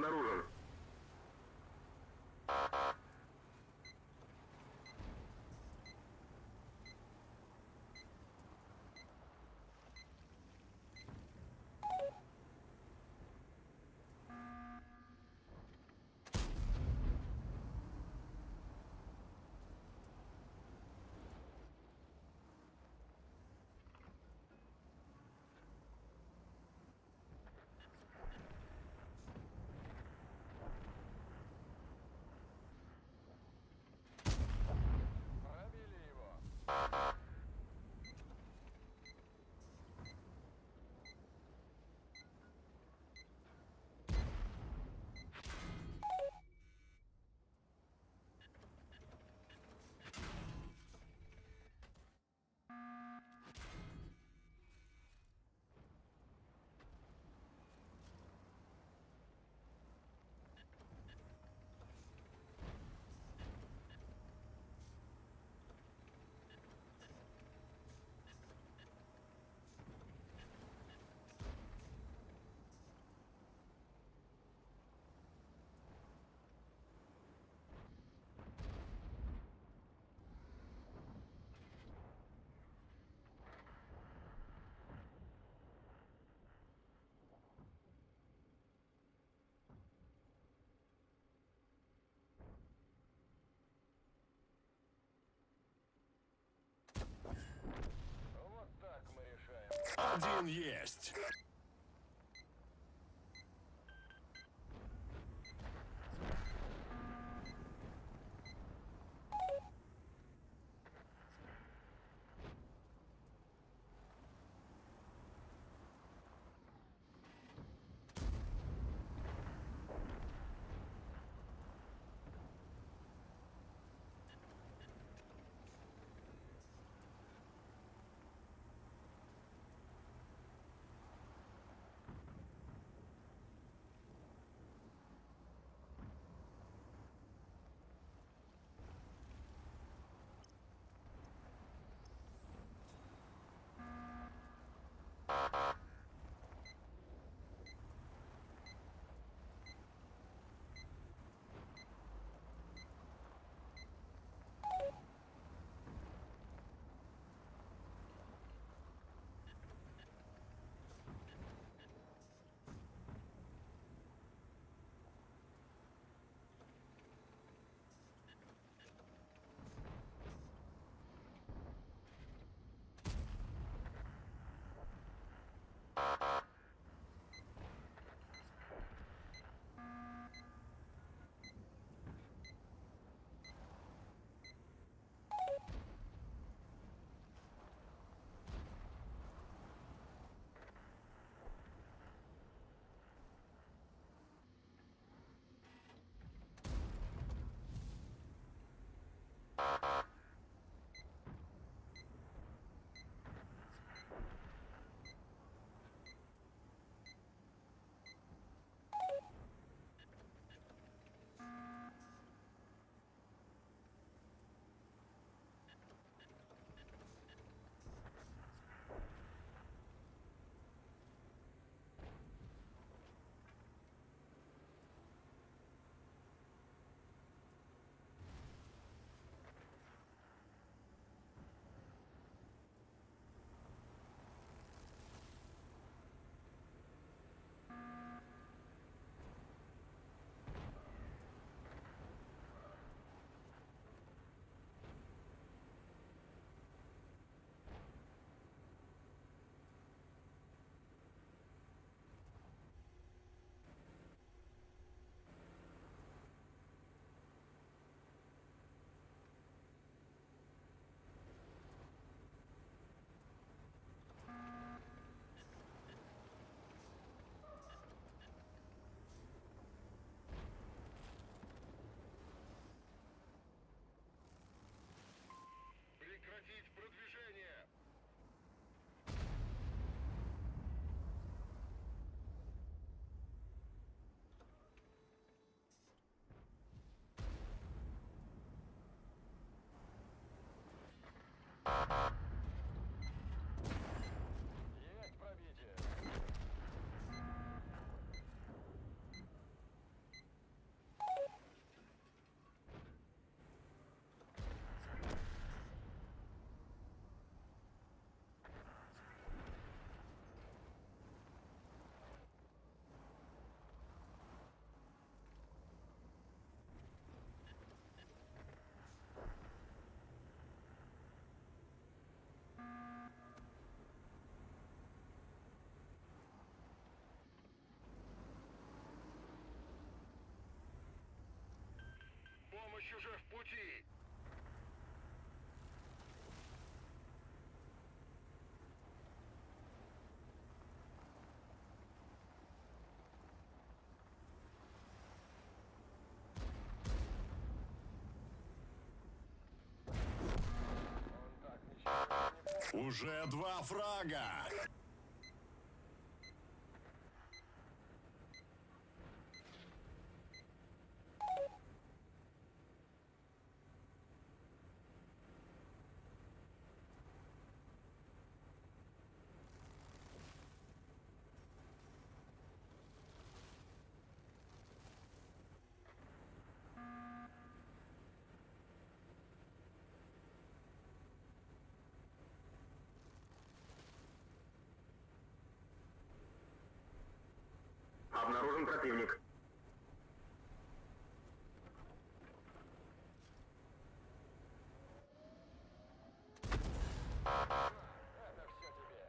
Обнаружен. Пробили его. Вот так мы решаем. Один есть. Уже два фрага! Обнаружен противник. Это все тебе.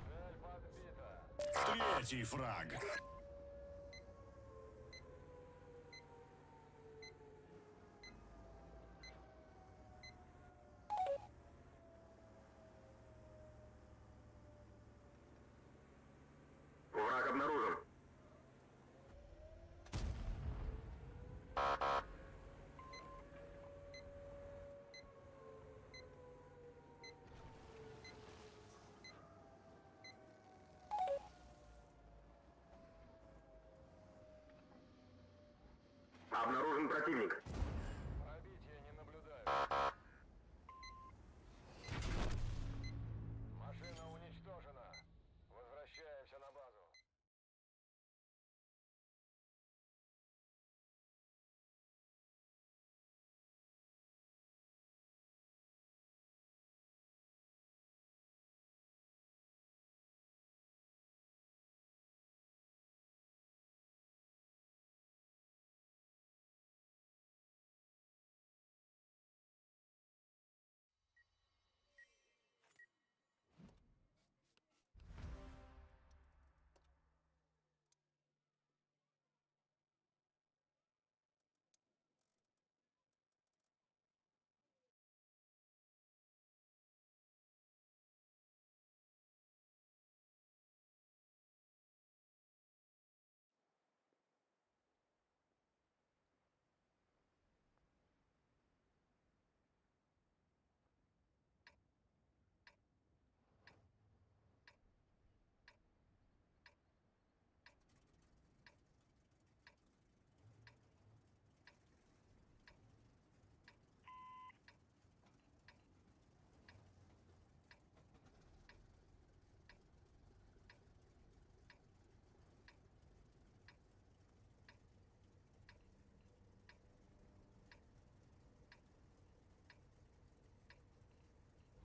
Цель подбита. Третий фраг. Враг обнаружен. Обнаружен противник. Пробития не наблюдаю. Машина уничтожена. Возвращаемся на базу.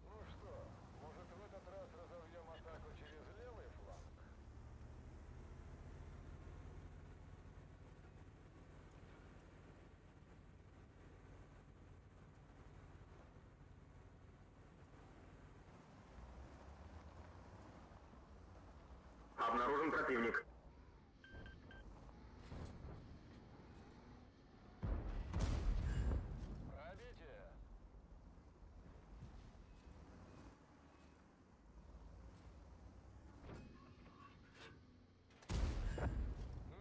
Ну что, может в этот раз разовьем атаку через левый фланг? Обнаружен противник. Пробитие!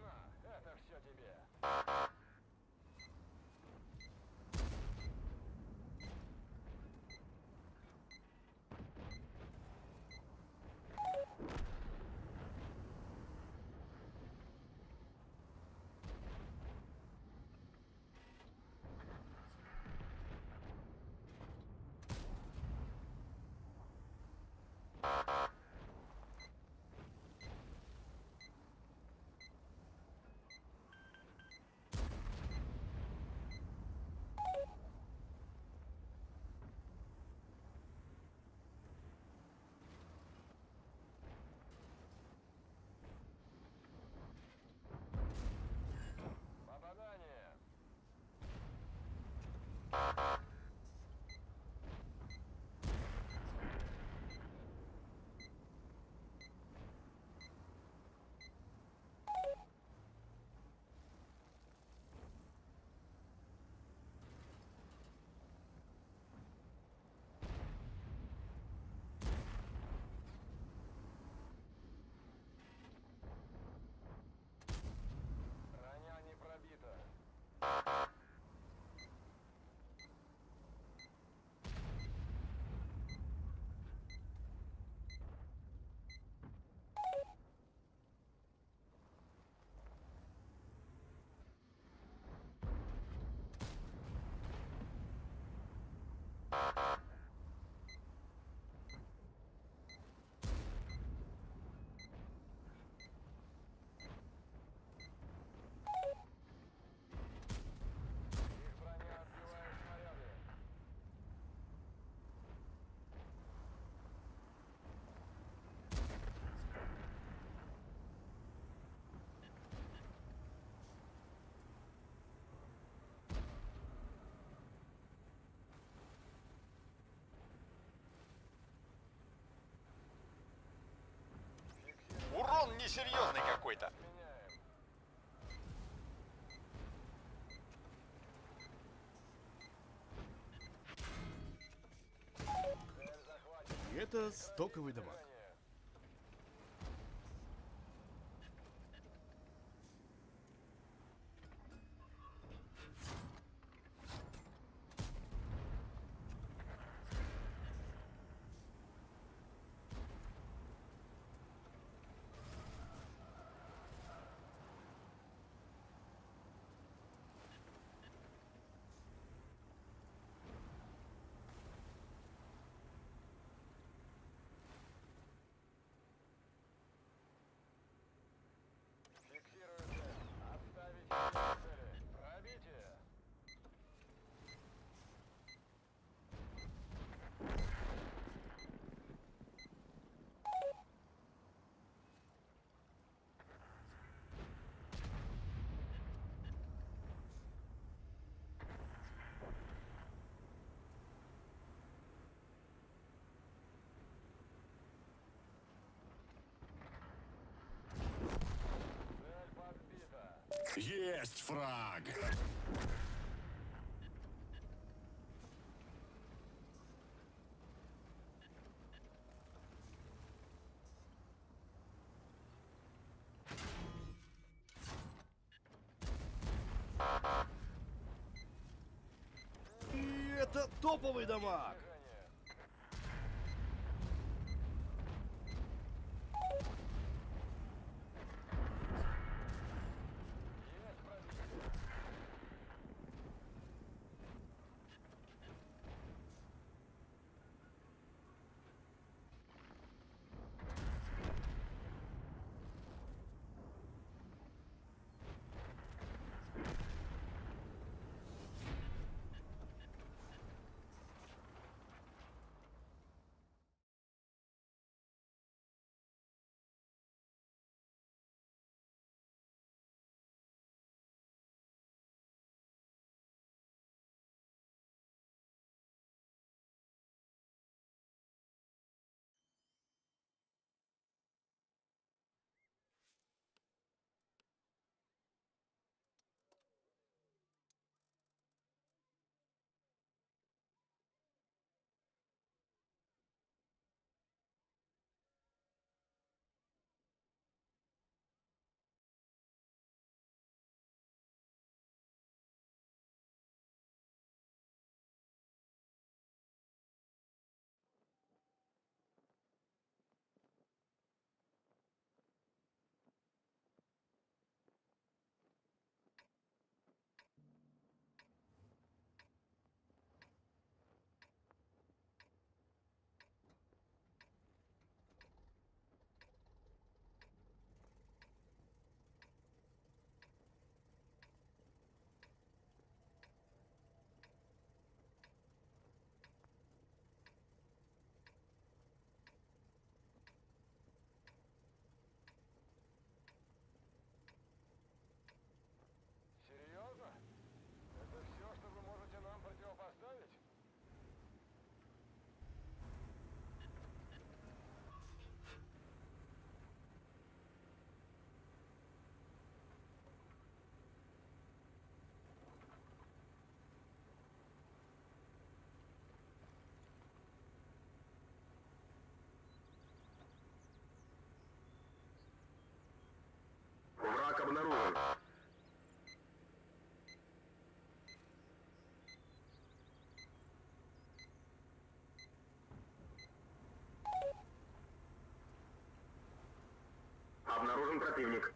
На, это все тебе. серьезный какой-то. И это стоковый дамаг. Фиксирую цель. Отставить цели. Пробитие. Цель подбита. Есть фраг. И это топовый дамаг. Есть пробитие. Серьезно? Это все, что вы можете нам противопоставить? Враг обнаружен. Обнаружен противник.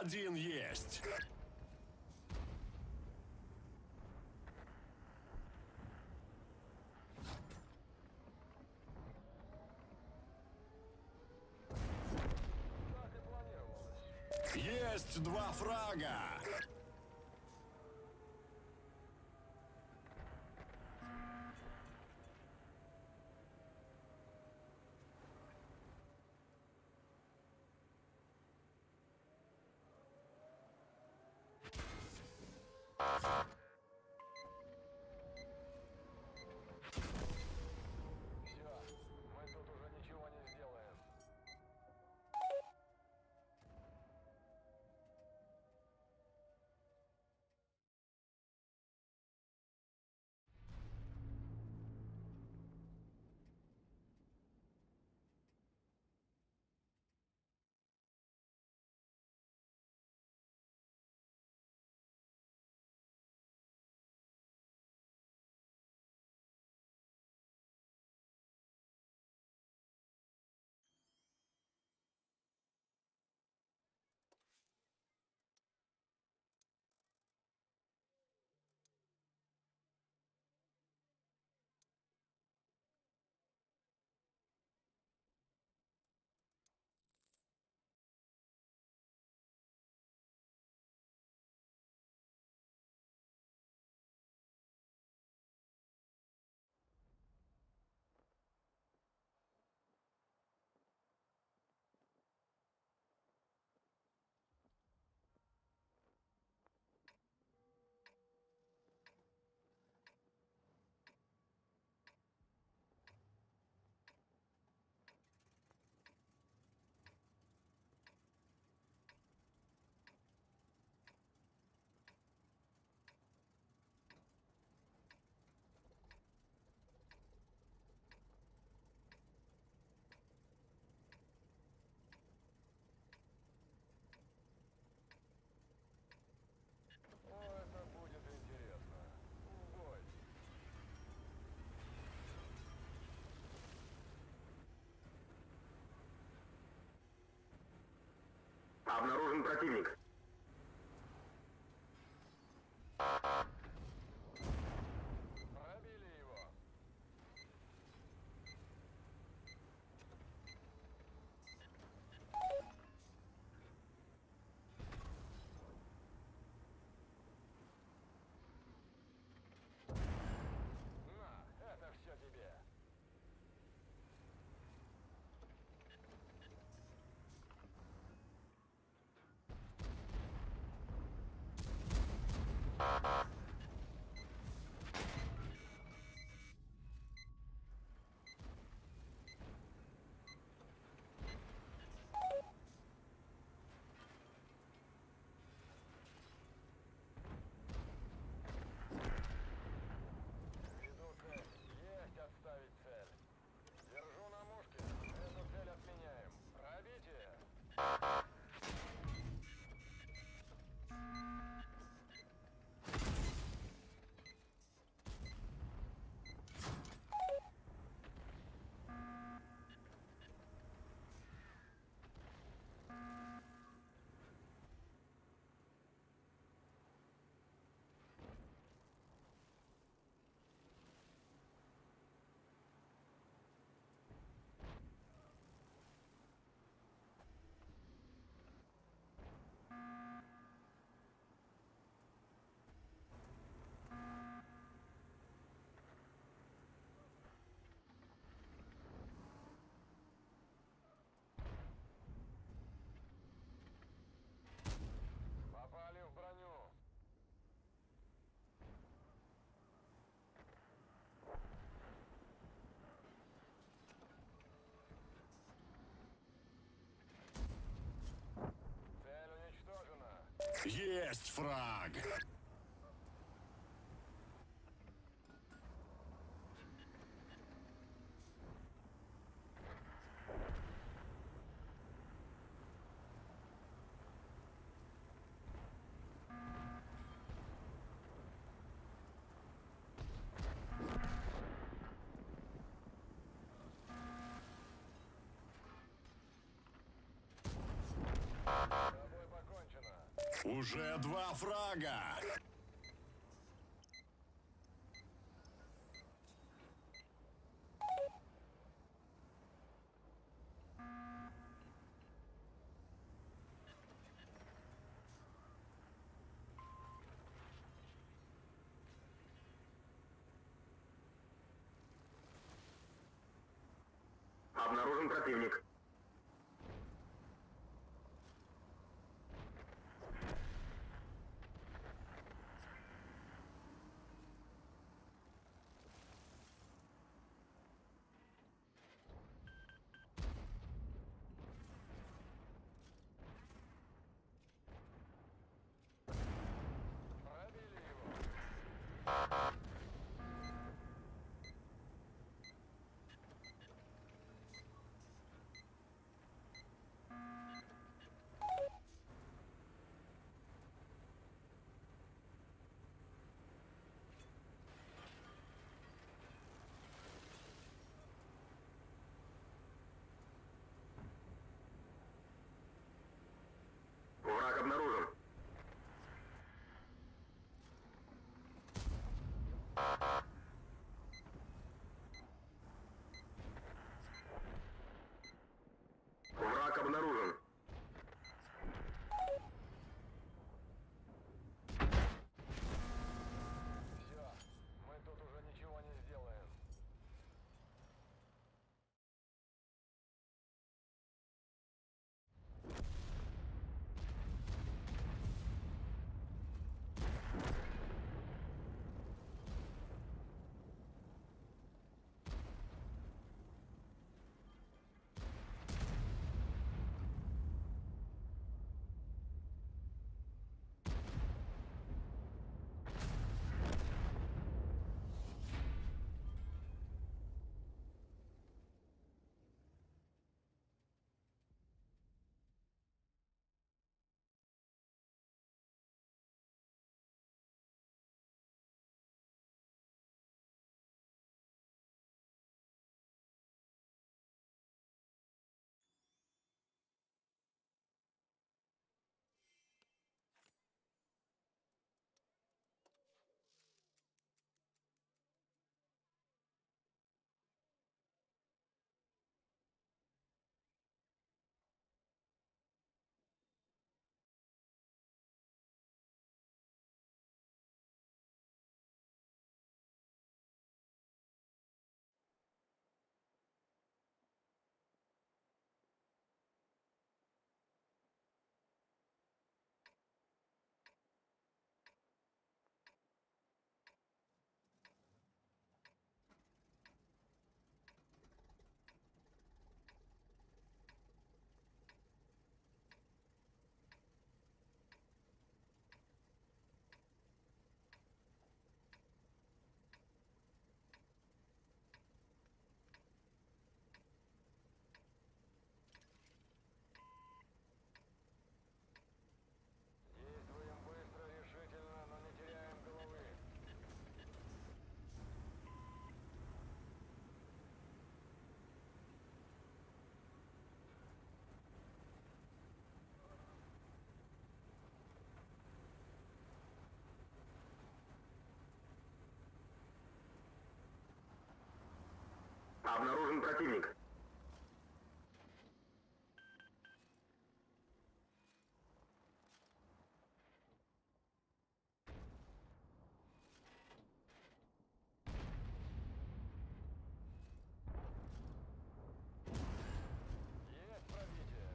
Один есть! Так и планировалось. Есть два фрага! Все, мы тут уже ничего не сделаем. О, это будет интересно. В бой. Обнаружен противник. Пробили его. На, это все тебе. Веду цель. Есть отставить цель. Держу на мушке. Эту цель отменяем. Пробитие. Попали в броню. Цель уничтожена. Есть фраг! С тобой покончено. Уже два фрага! Обнаружен противник. Пробили его. Враг обнаружен. Враг обнаружен. Все, мы тут уже ничего не сделаем. Действуем быстро, решительно, но не теряем головы. Обнаружен противник. Есть пробитие.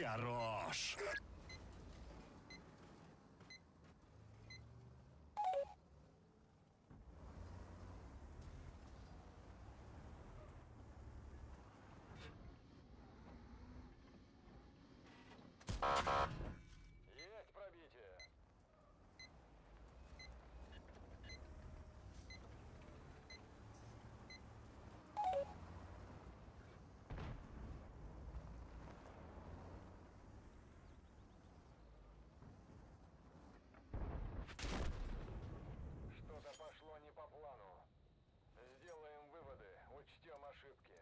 Хорош! Есть пробитие. Что-то пошло не по плану. Сделаем выводы, учтем ошибки.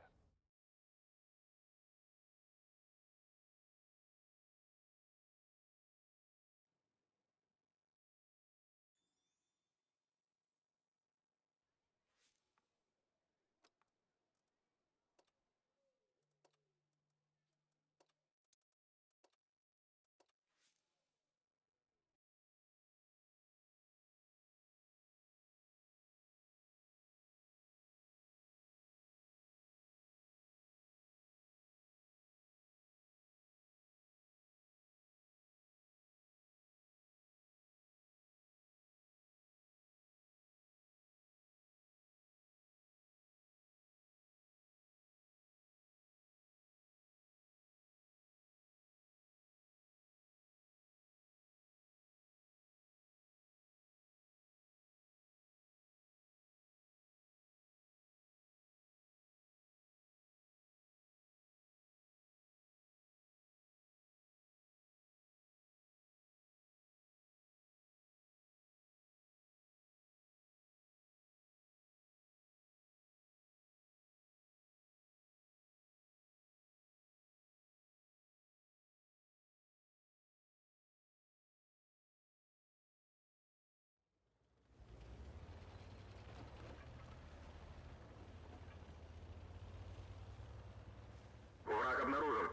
Враг обнаружен.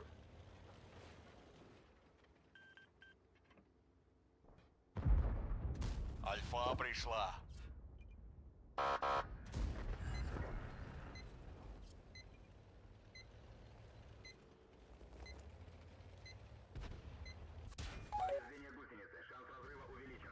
Альфа пришла. Повреждение гусеницы. Шанс разрыва увеличен.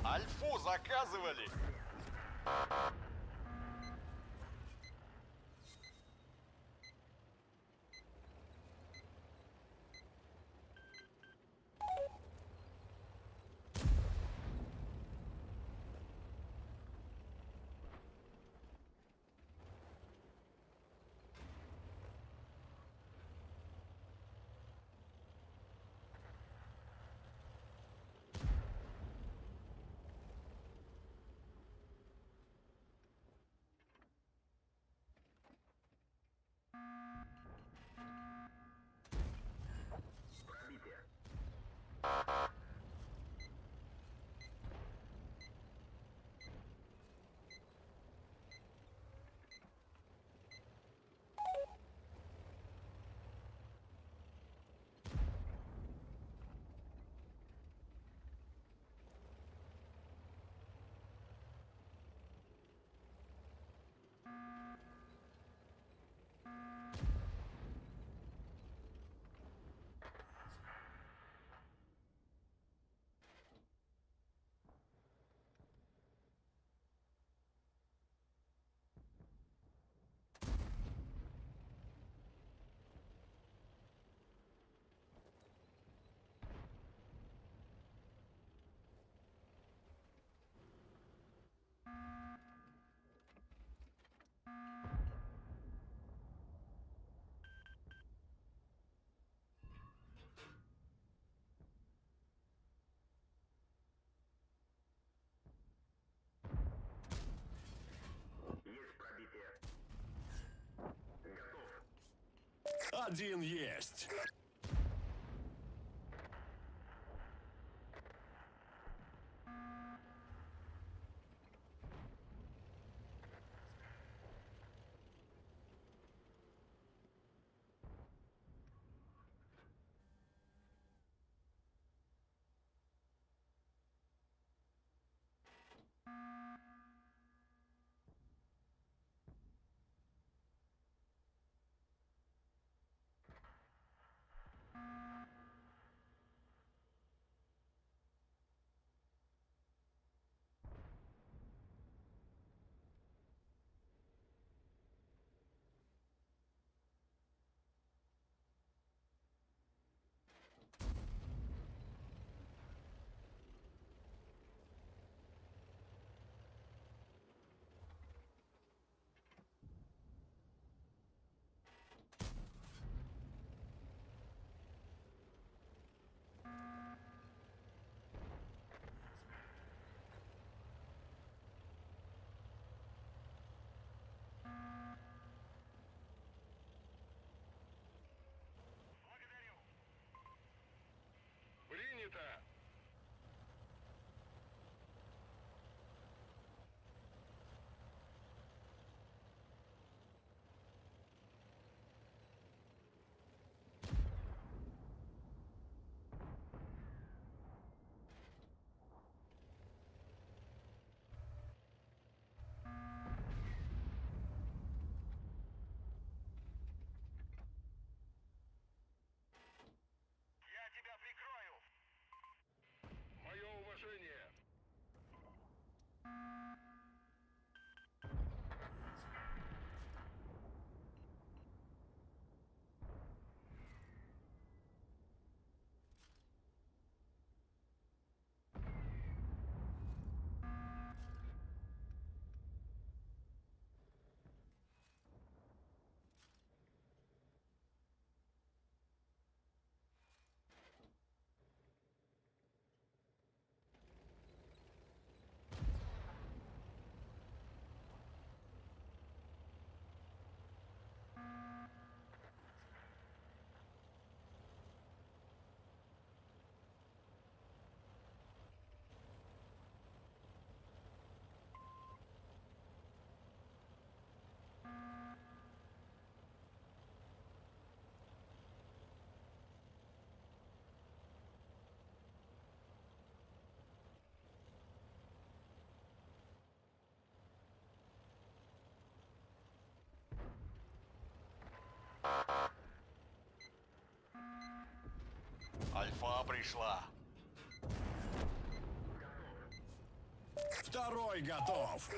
Альфу заказывали! Один есть! Принято! Я тебя прикрою! Мое уважение! Альфа пришла. Второй готов.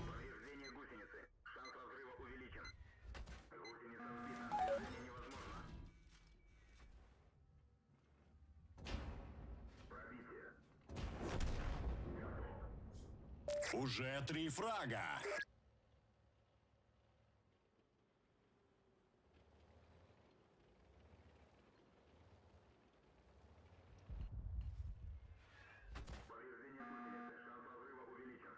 Повреждение гусеницы. Шанс разрыва увеличен. Гусеница сбита. Движение невозможно. Пробитие. Уже три фрага. Повреждение гусеницы. Шанс разрыва увеличен.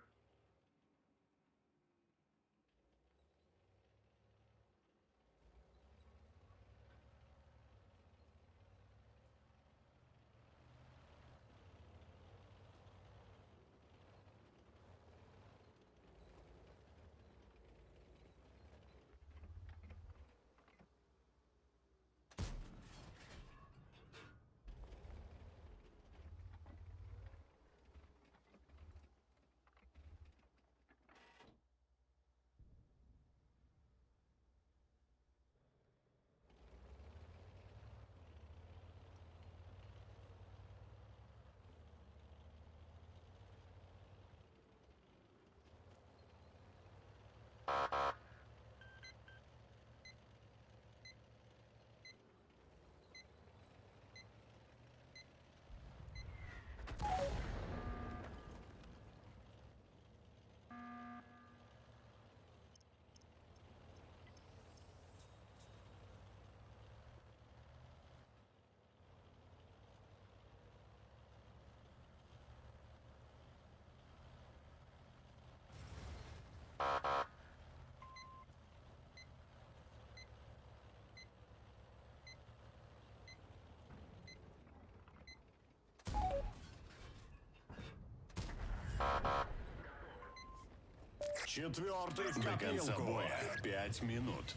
Четвертый в До конца боя 5 минут.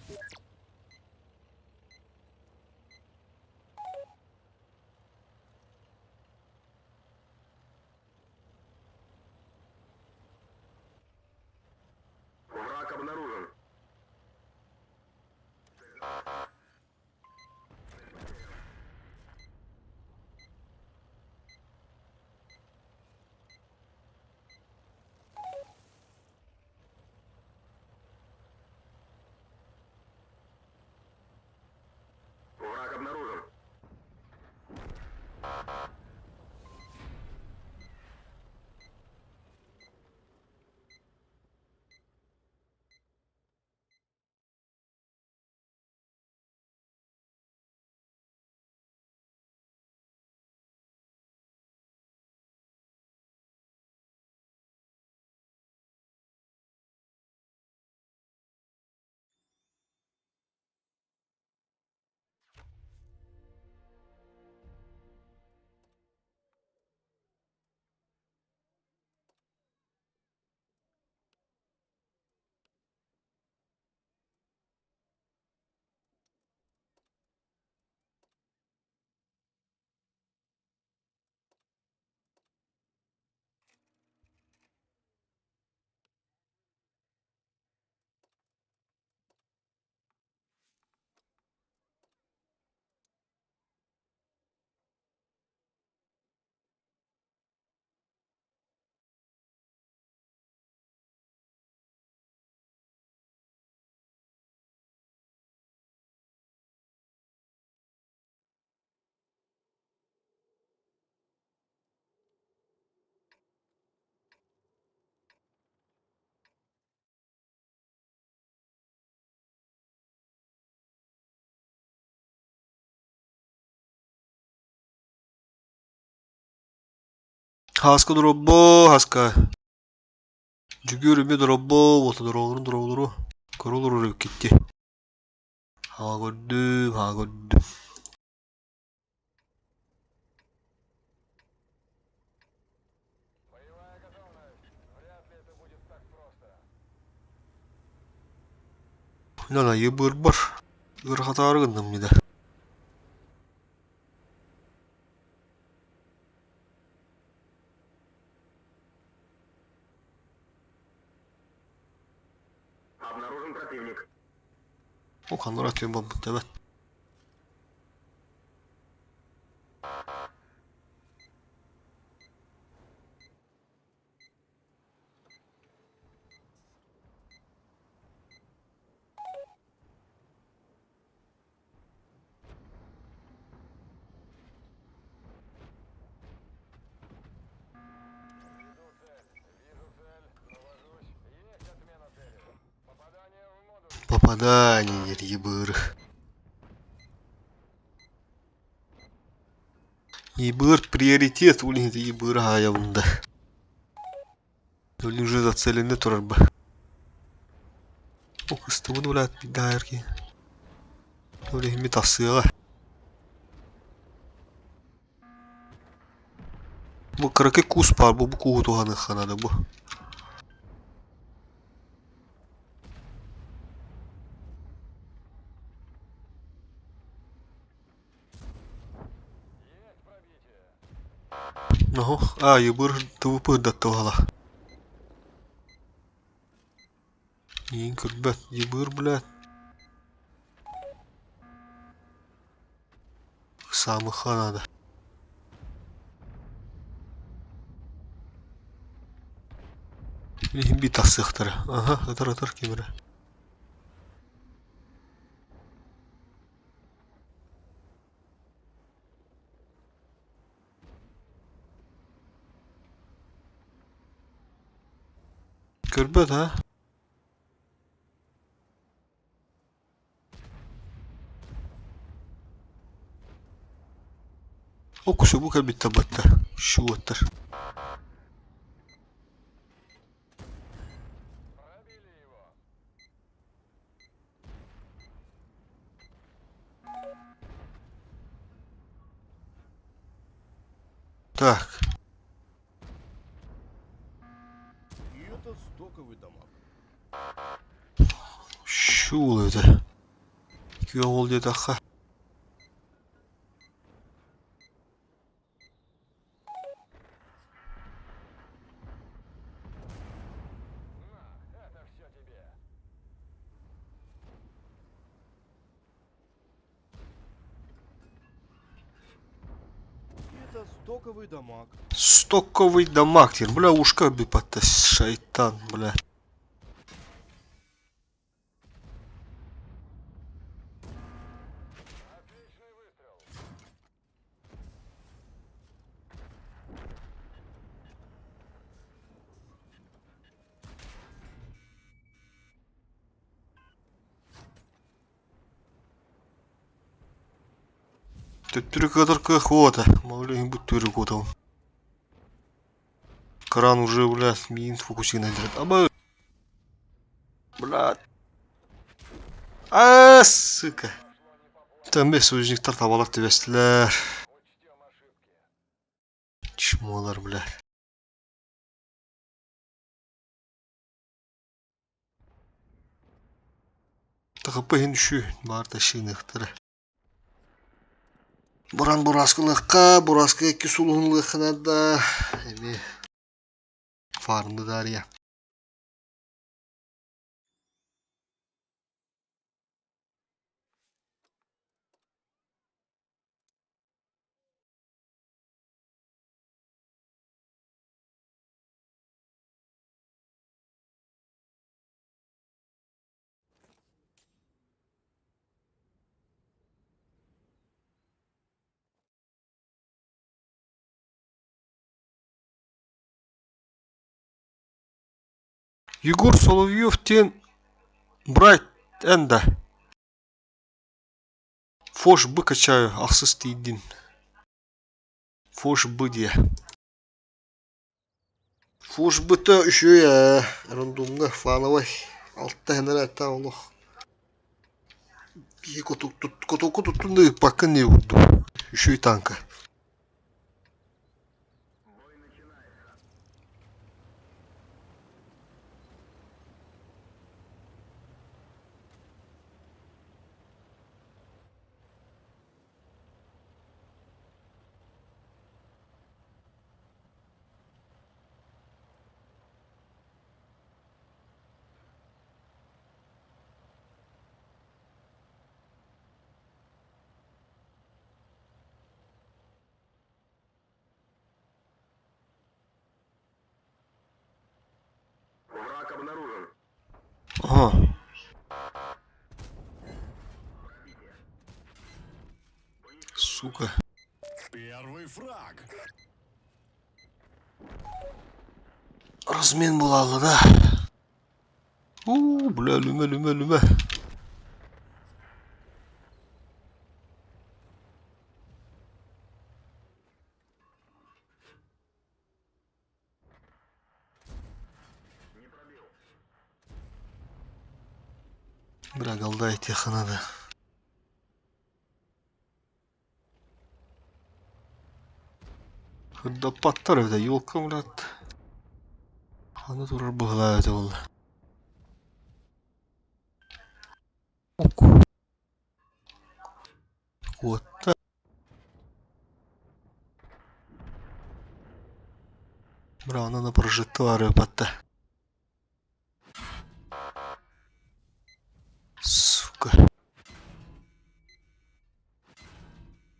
Враг обнаружен. Враг обнаружен. Хаска дорообо, Хаска. Дьөгүөр эмиэ дорообо, уота дороолорун дороолору көрө олорор эбиккит дии. Хаҥа көрдүм, хаҥа көрдүм. Боевая готовность. Вряд ли это будет так просто. Мин айыы быырбар ыарахатаары гынным дии. Обнаружен противник. Ол ханна түөн буолбут эбит. Веду цель. Вижу цель. Навожусь. Есть отмена цели. Попадание в модуль. Попадание ебыр. Ебыр приоритет у них ебыр аябында. Ол уже зацелены турар ба. О, кыстыбын блядь, дайрки. Ол ихми тасыга. Бу кыракый кус баар, бу кууһу туһаныахха наада бу. Есть пробитие. Оһо, а, ебыр ТВП датталала. Иин көрбөт, ебыр, блядь. Самыха надо. Иһин би тахсыахтара. Аха, ытар ытар кимэрэ. Көрбөт, а? Ол кусубу кэлбиттэр баттар. Шуоттар. Пробили его. Так, И это стоковый дамаг. Үчүгэй этэ. Күөх уол диэтэххэ. На, это все тебе. Это стоковый дамаг. Стоковый дамаг диэн. Бля, ушка бипатта шайтан, бля. Отличный выстрел. Төттөрү кыатар кыах уота. Мавлюхин бүттүрү куотабын. Кран уже, бля, миин фокусигынан дирет. Аба! Бля. А, сука. Там союзниктар табалар түбэстилэр. Учтем ошибки. Чмолар, бля. Тахаппа иһин үшү баар тащыыныахтара. Буран бураскылыахха, бураска икки сулуһун ылыахха наада. Эмиэ фармды даарыйа. Егор Соловьев диэн Брайт эн да Фош Б качаю ахсыс тиийдим. Фош Б диэ. Фош Б-та үчүгэй ээ. Рандомҥа фановай алта энэрээттэх олох. Киһи котуку туттун да ыыппаккын дии курдук. Үчүгэй танка. Бой начинается. Враг обнаружен. Ага. Сука. Первый фраг. Размен буолла да. Уу, бля, лүмэ, лүмэ, лүмэ. Не пробил. Бля, голда этиэххэ надо. Кырдаппаттар эбитэ, елка, блядь. Ханна турар быһылаа эбитэ буолла. Ок. Куотта. Бля, она на прожекторе патта. Сука.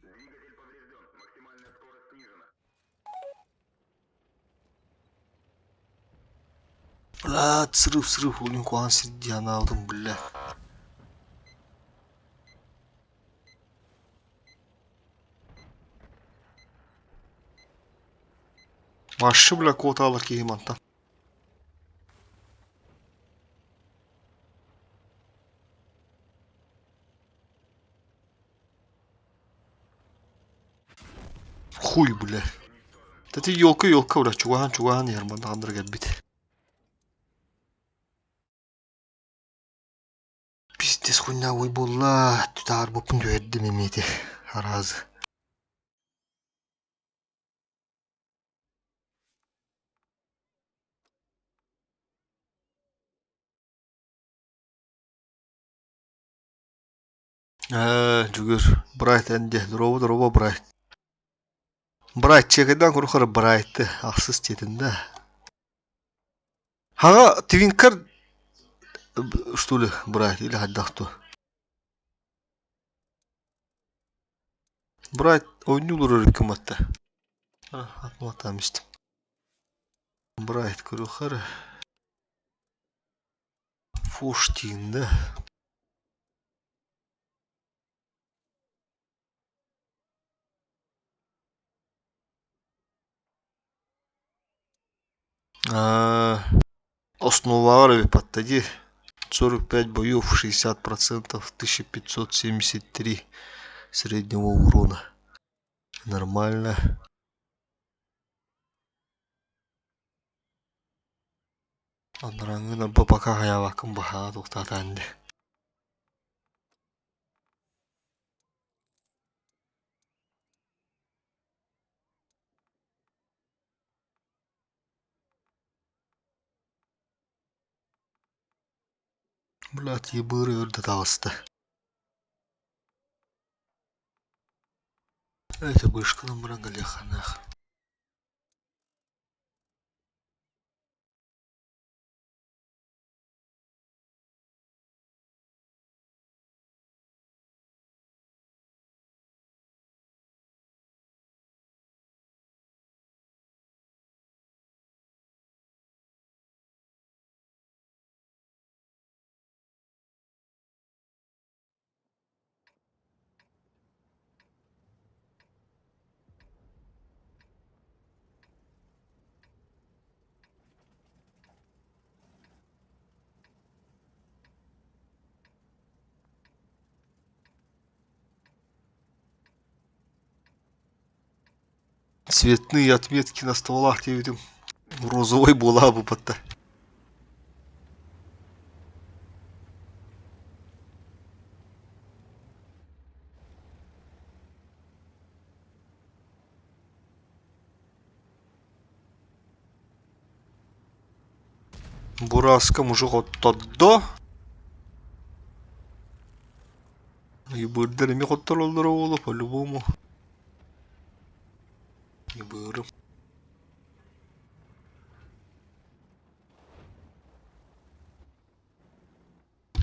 Двигатель поврежден. Максимальная скорость снижена. Бля, срыв, срыв, улин куан сирдиан алдым, бля. Машы, бля, куотаалар киһи мантан. Хуй, бля. Тати елка, елка, бля, чугахан, чугахан ярман андыр кэлбит. Пиздец хуйня ой буолла. Түтаар буппун түһэрдим эмиэти. Аразы. Ээ, Дьүгүр, Брайт эн диэ, дорообо, дорообо, Брайт. Брайт, чиэкэйдээн курухара Брайты, ахсыс диэтин да. Хаҕа твинкар что ли, Брайт, или хайдах дуо? Брайт оонньуулар өрүккүм атта. Атматаам истим. Брайт курухара. Фуштин, да? Основаҕар эбит дии 45 боев 60% 1573 среднего урона. Нормально. Анарааҥҥын арба пока хайаабаккын баһаа туохтаатаан дии. Блядь, ебыры үрдэ таҕыста. Это вышкалан баран кэлиэххэ Цветные отметки на стволах диэбитим розовай буолаабыппатта. Бураска мужик оттордо. Ыбырдар эмиэ хоттороллоро буолуо по-любому. Ыбырым.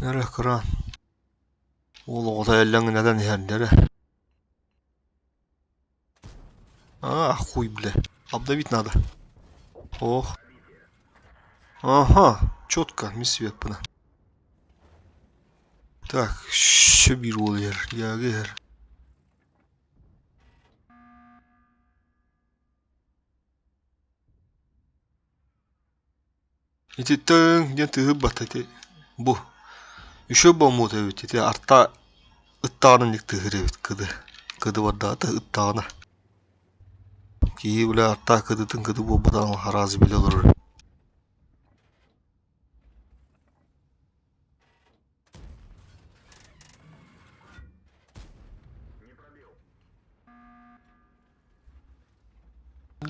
Эрэ кыра уол оҕото эллэҥнэтэн иһэрдэрэ. А, хуй, бля. Обновить надо. Ох. Ага, четко, мисс Веппана. Так, еще бир уол иһэр, яга иһэр. Ити тыҥ диэн тыһыйбат ити бу еще боммут эбит ити арта ыттаҕына инник тыһыыр эбит кыды кыды бардаҕа ыттаҕына киһи бile арта кыдытын кыды буолбатаҕын араас билэ олорор.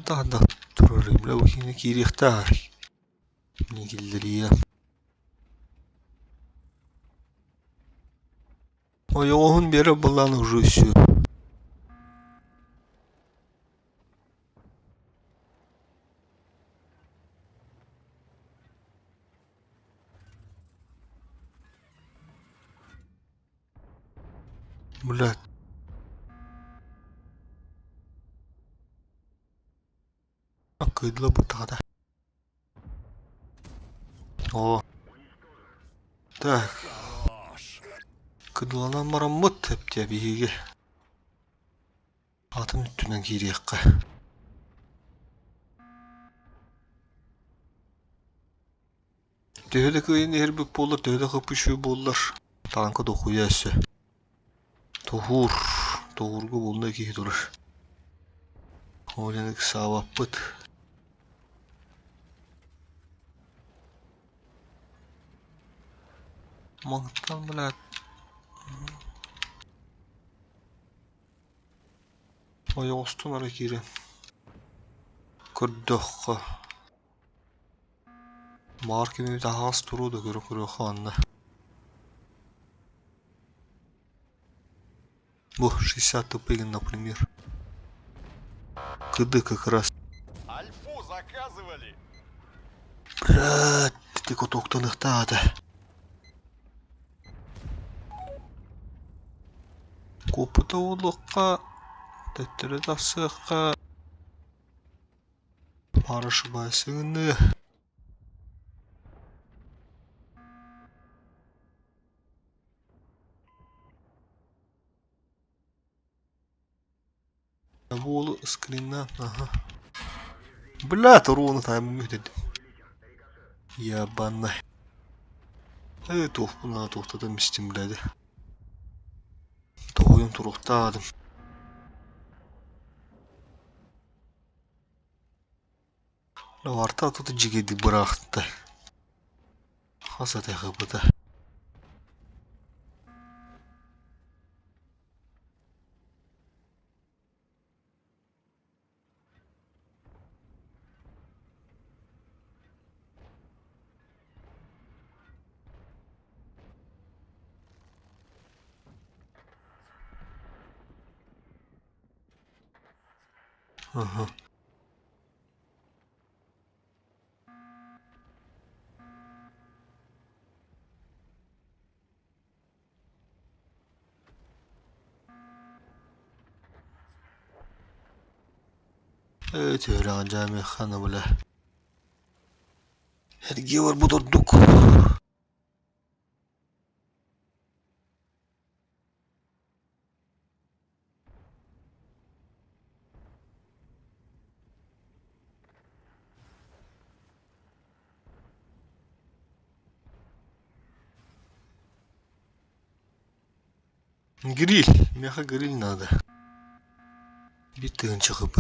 Да турар бile бу киһини киириэхтээх киллэриэ. Ойоҕоһун биэрэр буоллаҕына уже всё. Блядь. Кыдла бытаата. О. Так. Кыдыланан бараммыт эптиэ биһиги. Атын өттүнэн киириэххэ. Төһө да кыайан иһэрбит буоллар, төһө да хаппыт буоллар, тааҥка дохуйа өссө. Тоһуур, тоһуурга буолла киһи турар. Ол иһин ыксаабаппыт. Мантан, блядь, ойоҕостон эрэ киирэн көрдөххө Баҕар кими таһаҕас туруо да көрө-көрүөххэ манна. Бу 60 тупыгин, например. Кыды как раз. Альфу заказывали! Блядь, ити котуктаныхтаата. Куоппута уолуохха, төттөрү тахсыахха. Марш-басыгыныы. Буолу скриннаан, аха. Бля, туруону таайбын бүтэрдим. Ебаный. Ээ, туохпун туохтатан истим, блядь. Тоҕойон туруохтаатым. Арта тут дьигиди быраахта. Хас атыхыбыта. Ага. Ээ, түһүрэҕин дьаамыаххана бля. Эргиэ барбыт ордук. Гриль. Миэхэ гриль надо. Биир тыһыынча хп.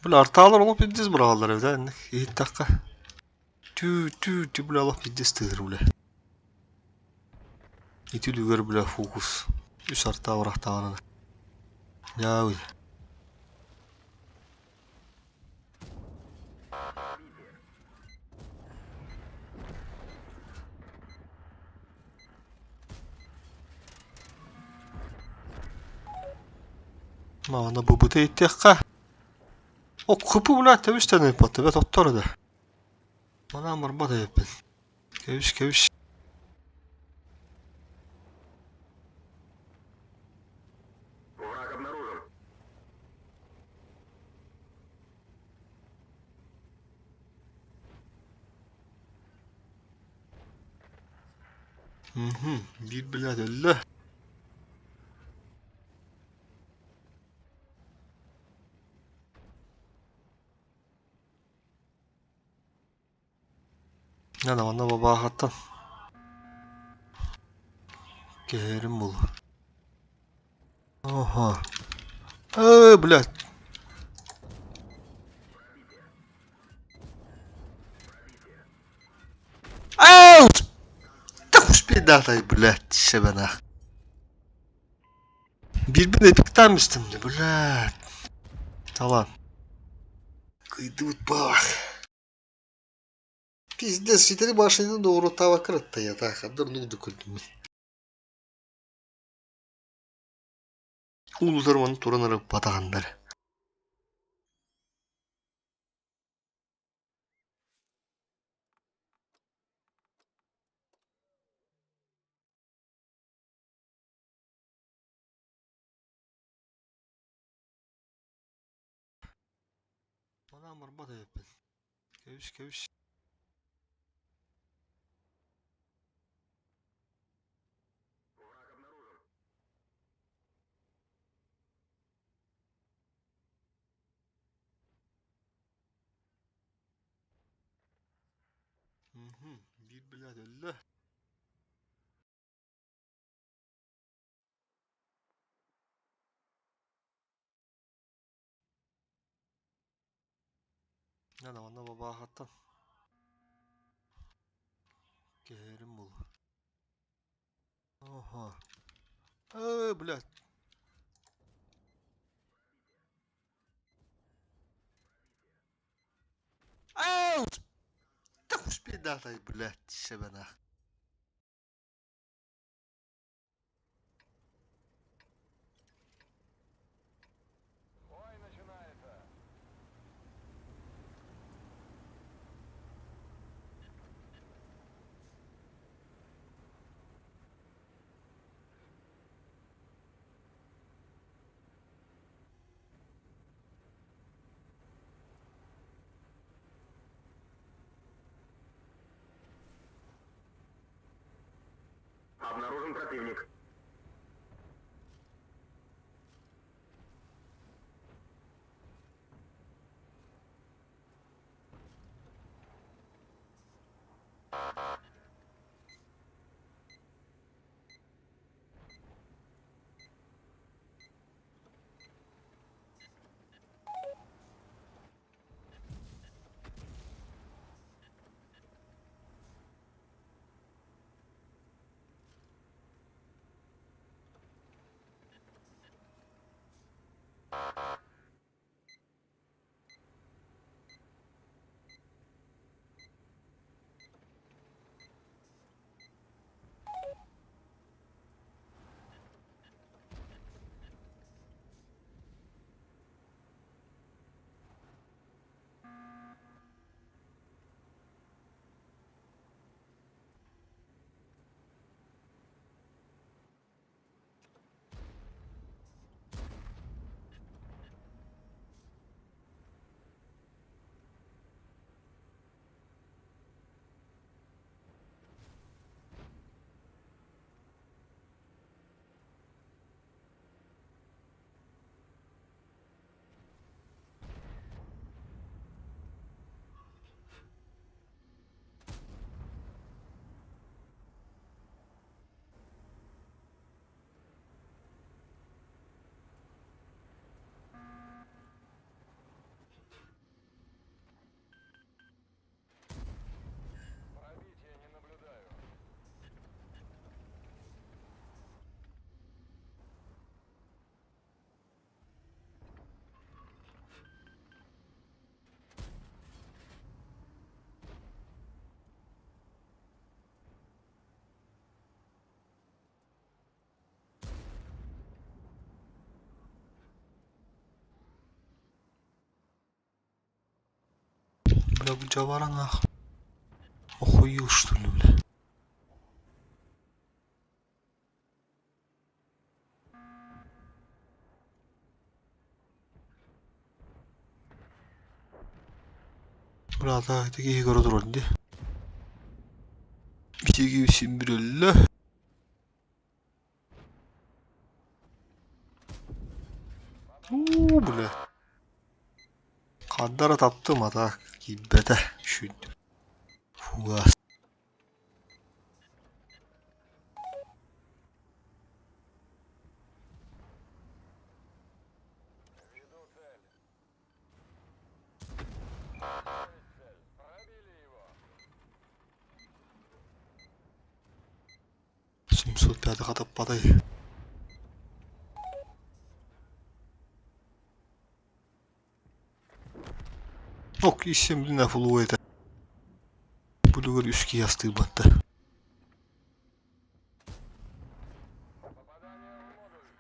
Бля, артаалар олох пиздец быраҕаллар эбит ээ, иһиттэххэ. Түү түү түү бля олох пиздец тыаһыр бля. Ити үлүгэр бля фокус. Үс артаа бырахтаҕына. Дьаабый. Маана бу иттиэххэ. О, хыпы бля тэбис тэбит бэт оттор да. Манан барбат эбиппин. Кэбис кэбис. Враг обнаружен. Мгм. Биир блядь өллө. Надо манна бабаахаттан кэһэрим буолуо. Ага. Эй, блядь. Ау! Да пиздатай, блядь, шебена. Биирбин эпиктаан истим дии, блядь. Талан. Кыйдыбыт баах. Пиздец, ситэри башняны доҕуруттаабакка ырыттайата, ханна оннук да көрдүм. Уун утары манна туран эрэ батаҕаннар. Манан барбат эбиппин. Кэбис кэбис. Враг обнаружен. Мгм. Биир блядь өллө. Надо манна бабаахаттан кэһэрим буолуо. Ага. Эй, блядь. Ау! Да пиздатай, блядь, шебена. Обнаружен противник. Пробития не наблюдаю. Бля, бу дьабара нах. Охуел что ли, бля? Бля, да, ити киһи көрө турар дии. Биһиги син бир өллө. Уу, бля. Хардара таптым, а так киирбэтэ. Шүт. Фугас. Веду цель. Цель. Пробили его. 705 хатаппатай. Ок, исем билинэ фулуо этэ. Бүлүгэр үс киһи астыырбатта. Попадание в модуль.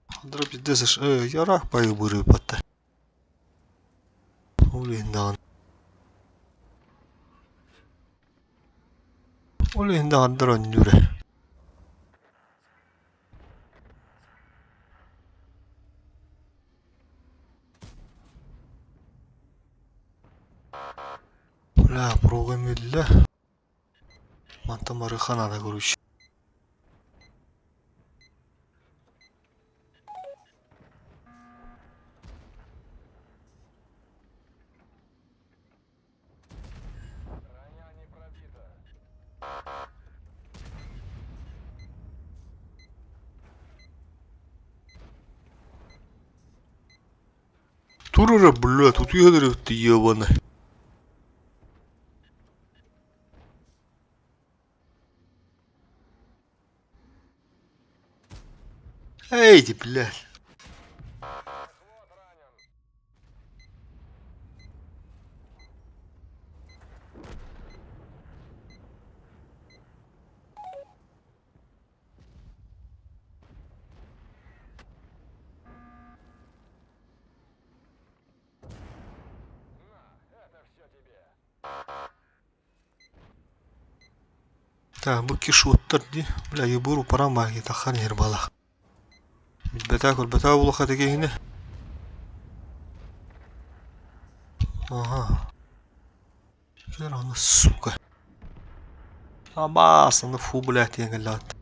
Хандра пиздец, ярах байыбырыпатта. Ол иһин даҕаны. Ол иһин даҕаны оонньуур ээ. Бля, программ биллэ. Мантан барыахха наада короче. Броня не пробита. Тур эрэ, бля, тутуйан эрэ ебаный. Эй, ты, блядь. Взвод ранен. На, это все тебе. Так, бу кишоттар дии. Бля, ебуру парам баар таххан иһэр балах. Билбэтээ көрбөтөө булуха киһини. Ага. Көр аны, сука. Абасаны фу, блядь, диэн кэллэҕит.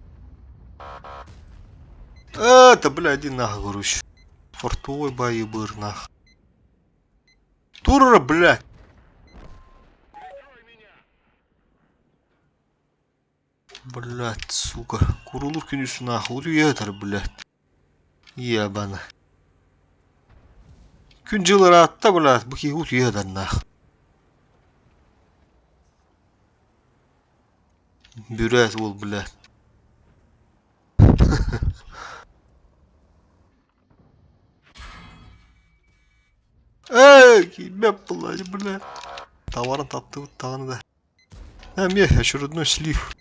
Это, бля, иди нахуй, короче. Фартовой байыбыр нах. Тура, блядь. Блядь, сука. Курулур күнүс нахуй. Утуйа блядь. Ебана. Күн дьыл ыраатта, блядь, бу киһи утуйа нах. Бүрээт уол, блядь. Эй, киирбэт буолла, блядь. Товарын таптыбыт даҕаны да. Эмиэ очередной слив.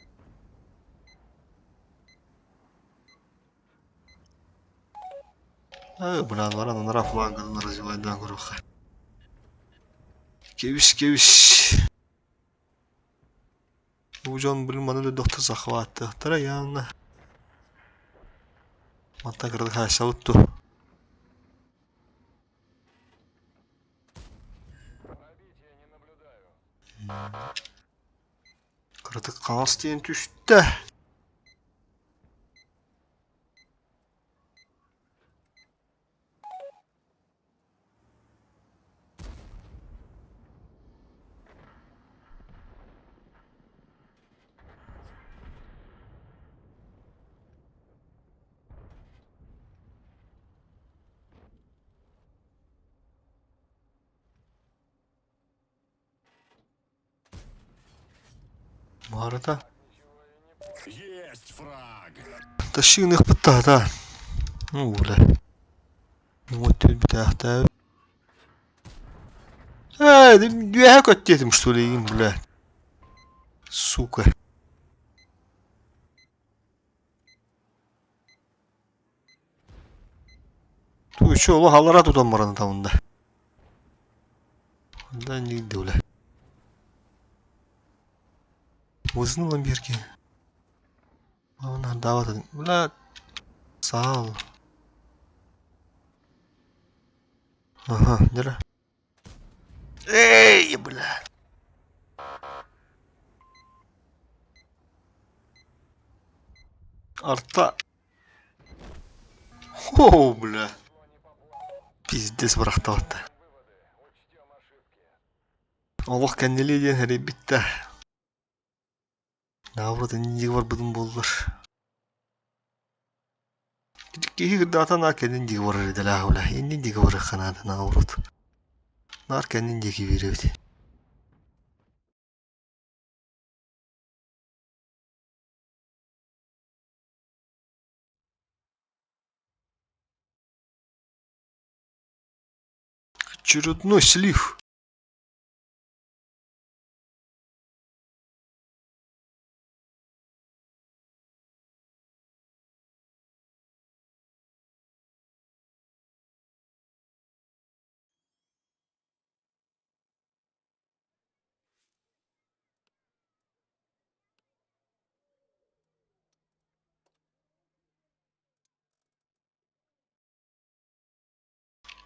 Э, бля, баран анараа флангадан развивайдаан көрүөххэ. Кэбис, кэбис. Бу дьон, блин, маны өлөрдөхтө захваттыахтара явно. Мантан кыратык хаайсабыт дуо? Пробития не наблюдаю. Кыратык хаҥас диэн түстэ. Баарата. Есть фраг. Тащыыныхпыт таһата. Ну, бля. Вот бүтээхтээбит. Ээ, үөһэ көттүөтүм что ли, им, бля. Сука. Ту еще олох аллара тутан баран табында. Да нигде, бля. Узнал Америки. Дават, бля, саал. Ага, дера. Эй, бля. Арта. О, бля. Пиздец бырахтабатта. Выводы. Учтем ошибки. Олох кэннилии диэн эрийбиттэ. Наоборот, инники барбытым буоллар. Киһи кырдаата наар кэннин диэки барар идэлээх бля. Иннин диэки барыахха наада наоборот. Наар кэннин диэки биэрэбит. Очередной слив.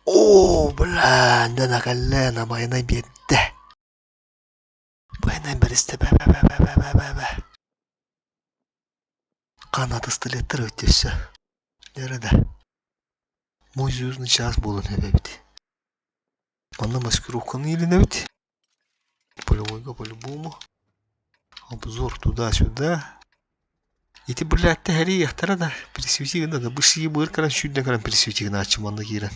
Оо, бля, да кэллэ байанай биэрдэ. Байанай бэристэ бэ бэ бэ бэ бэ бэ бэ. Хаан пистолеттар эбит өссө. Дьэ да. Мой звездный час буолан эбит. Манна маскировканы илинэбит. Полевойга по-любому. Обзор туда-сюда. Ити блядь тэһэриэхтэрэ да пересвети гына да бу сии быар каран сүүрдэн каран пересвети гынааччы манна киирэн.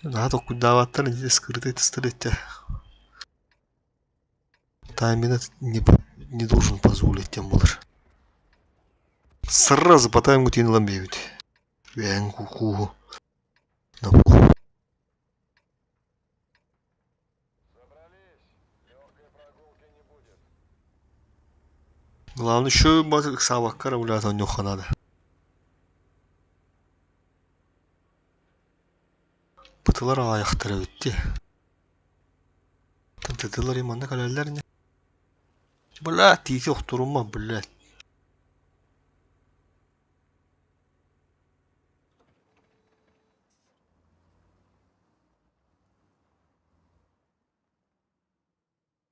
Наһаа толкуйдаабаттар ити скрытый пистолетте. Тайминг не должен позволить тем болар. Сразу по таймингу тиин ылан биэбит. Үөһэн кууһу. Собрались. Легкой прогулки не будет. Главное еще ыксаабакка эрэ блядь оонньуохха наада. Бытылар аҕыйахтар эбит дии. Тытылар манна кэлэллэр ини. Бля, тиити охторума, блядь.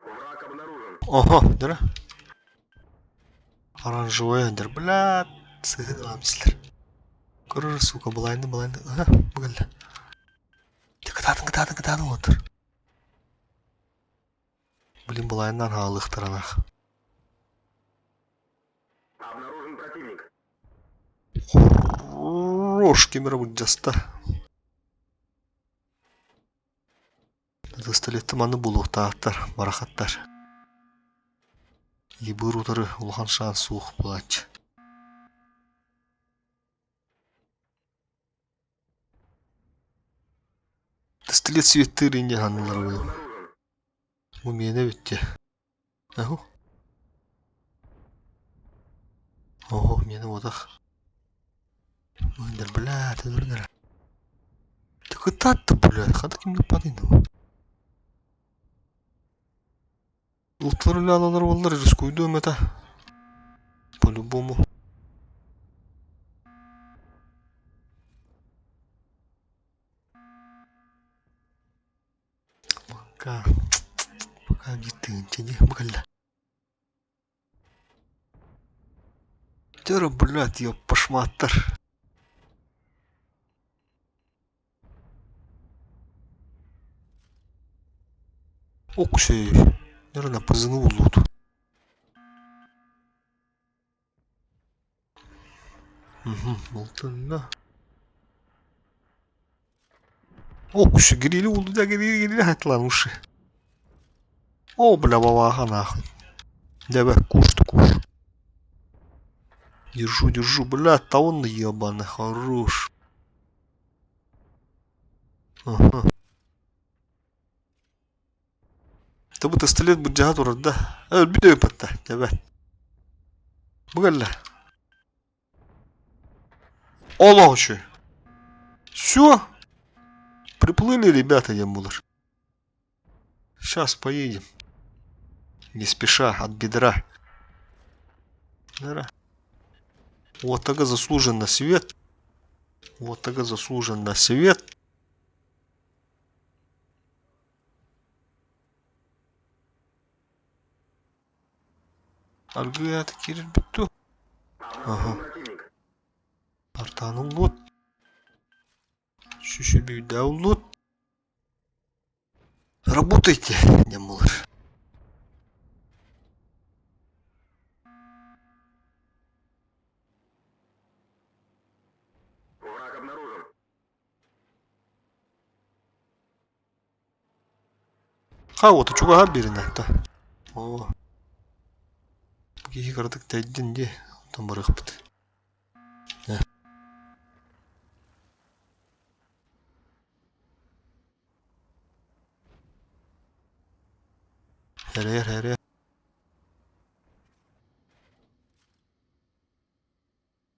Враг обнаружен. Ого, дыра. Оранжевая дыр, блядь. Сыһыламсылар. Көрөр, сука, былайны, былайны. Ага, бүгілді. Кытаатын, кытаатын, кытаатын отыр. Блин, былайынан хаалыктаранах. Обнаружен противник. Хорош, кемера былдьаста. Пистолетты маны булуохтаахтар, барахаттар. Ебыр утары улахан шанс суох буолааччы. Пистолет светтыыр инде саныылар Враг буолуо. обнаружен. Бу миэнэ эбит дии. Аһу. Оһо, миэнэ буотах. Бля, ты Кытаатта, блядь, хата кимҥэ падай Ултар үлэ буоллар рискуйдуом этэ. По-любому. Пока. Пока биир дии бу кэллэ. Дьэ блядь, ёппашмааттар. Оксей. Наверное, пызыны буллут. Угу, болтунна. Окушу гирили улду да гирили гирили хатлан уши. О, бля, бабаха нахуй. Давай, куш ты куш. Держу, держу, бля, таун ебаный, хорош. Ага. Это бу пистолет былдьаһа турар да. Өлбүт өйпөттө, давай. Бу кэллэ. Олох үчүгэй. Все. Приплыли ребята, диэн буолар. Сейчас поедем. Не спеша, от бедра. Да. Вот так заслуженно свет. Вот так заслуженно свет. Аргыят киирбит Ага. Обнаружен противник. Артаны улут. Шүшүбүйдэ улут. Работайте, диэн буолар. Враг обнаружен. Ха вот чугаһа биэринэ да. Оо. Киһи кыратык тэйдин дии. Онтон барыахпыт. Эрэйэр, эрэйэр.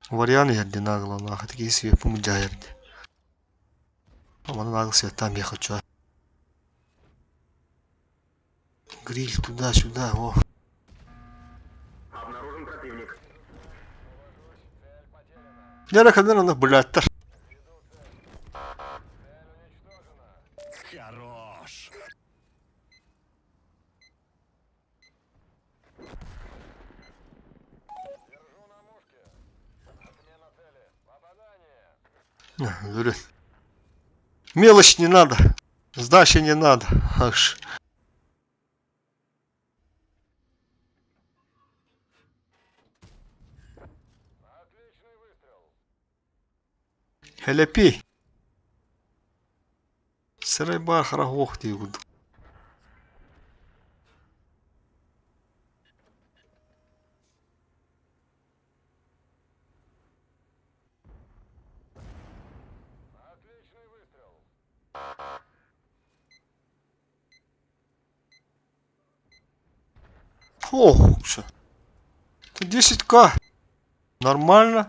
Вариант иһэрди наагаланаах киһи свеппун мудьаайарди. Манан аагыл светтаан биэхэ Гриль туда-сюда, о. Обнаружен противник. Дьэ кэлэн онно блядтар. Хорош. Держу на мушке. Отмена цели. Попадание. Говорю. Мелочь не надо. Сдачи не надо. Аж. Отличный выстрел. Хэлэпи. Сырай баар харах дии курдук. Отличный выстрел. Ох, всё. Это 10к. Нормально.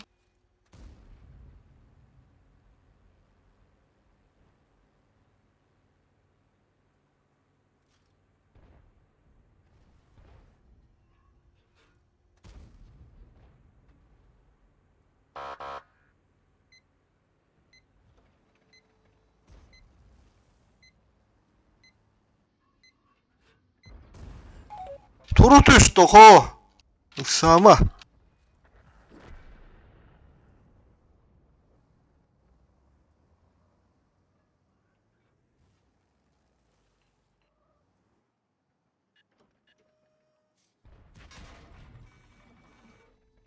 Тура түс, тохоо! Ыксаама.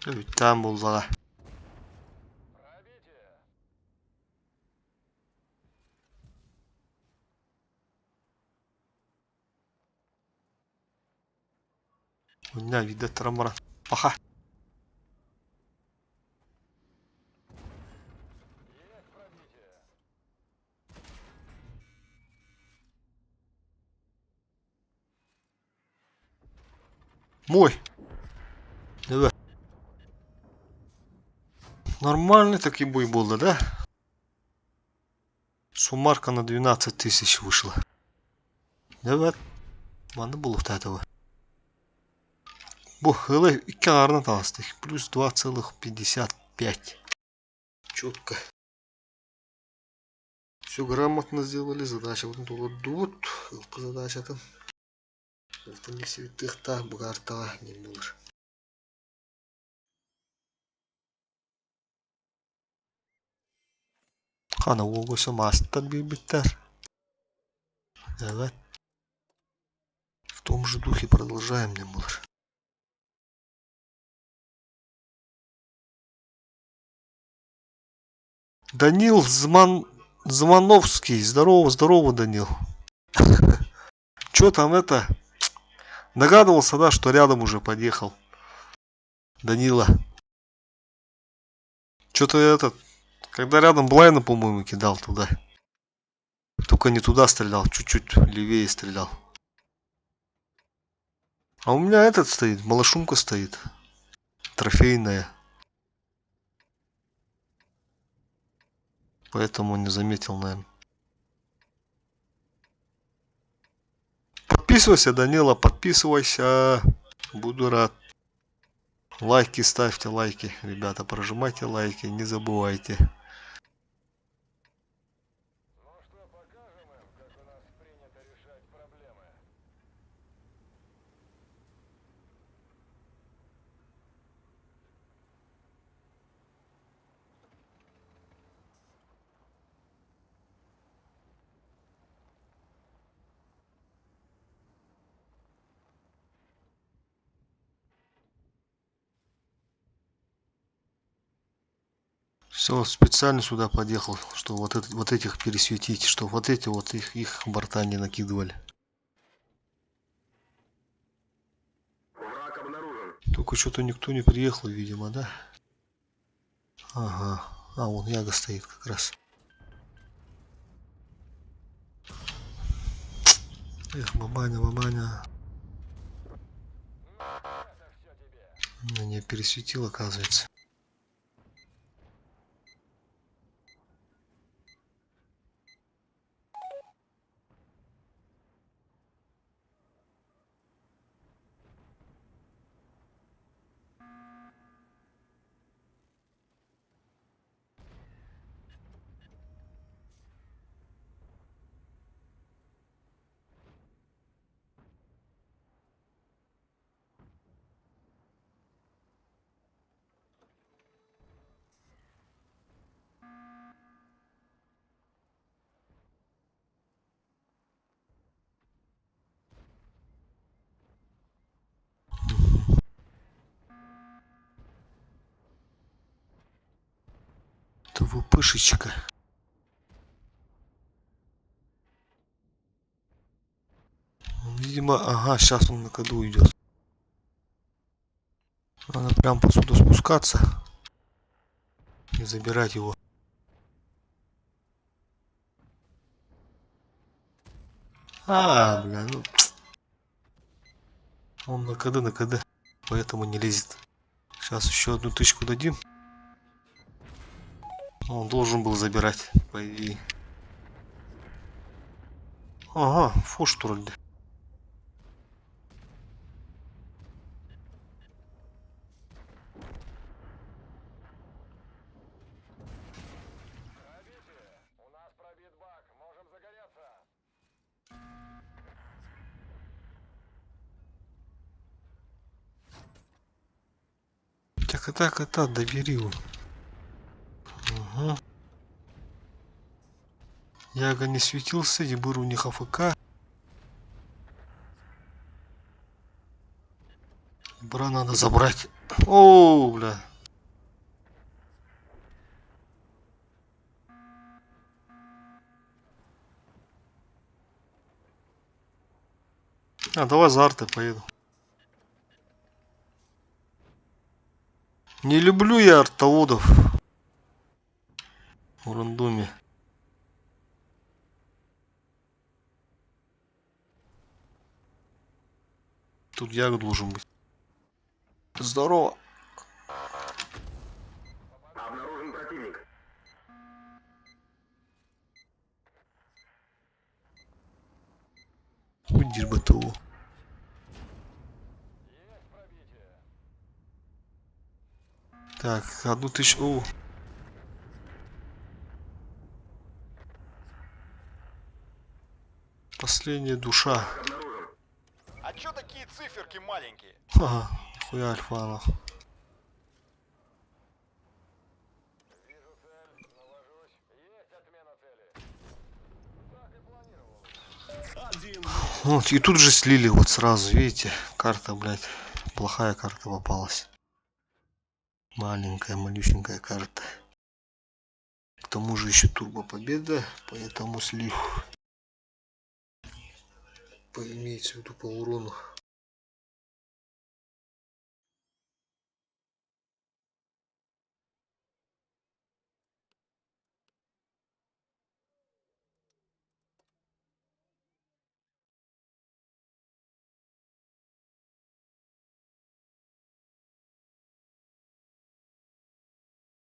Бүттээн буллаҕа. Мунньа биирдэ туран баран паха. Мой. Давай. Нормальный такой бой был, да? Суммарка на 12 тысяч вышла. Давай. Манна буолуохтаах Бу ыла икки аҥаарынан таҕыстык. Плюс 2,55. Четко. Все грамотно сделали, задача толордубут. Ылпы задачатын. Ылтын тыахтаах бу картаҕа диэн буолар. Хана уолгуса маастар биэрбиттэр. Давай. В том же духе продолжаем диэн буолар. Данил Зман... Звановский. Здорово, здорово, Данил. Чё там это? Догадывался, да, что рядом уже подъехал. Данила. Что-то этот... Когда рядом Блайна, по-моему, кидал туда. Только не туда стрелял, чуть-чуть левее стрелял. А у меня этот стоит, малошумка стоит. Трофейная. Поэтому не заметил, наверное. Подписывайся, Данила, подписывайся. Буду рад. Лайки ставьте, лайки. Ребята, прожимайте лайки, не забывайте. Ну что, покажем им, как у нас принято решать проблемы. Все, специально сюда подъехал, чтобы вот, этот, вот этих пересветить, чтобы вот эти вот их, их борта не накидывали. Враг обнаружен. Только что-то никто не приехал, видимо, да? Ага. А, вон Яга стоит как раз. Эх, бабаня, бабаня. Меня пересветил, оказывается. Это впышечка. Видимо, ага, сейчас он на коду идет. Надо прям посуду спускаться и забирать его. А, бля, ну... Он на КД, на КД, поэтому не лезет. Сейчас еще одну тычку дадим. Он должен был забирать, по идее. Ага, фош вроде. Пробитие! У нас пробит бак, можем загореться. Чэ кыта кыта добери его. Угу. Яга не светился, Ебыр у них АФК. Бра надо забрать. О, бля. А, давай за артой поеду. Не люблю я артоводов в рандоме. Тут я должен быть. Здорово. Обнаружен противник. Уйди БТУ. Так, 1000. О. Последняя душа. А чё такие циферки маленькие? Ага, хуя альфа нахуй. Вижу цель, навожусь. Есть отмена цели. Так и планировал. Один Вот, и тут же слили вот сразу, видите, карта, блядь, плохая карта попалась. Маленькая, малюсенькая карта. К тому же еще турбо победа, поэтому слив. По, имеется в виду по урону.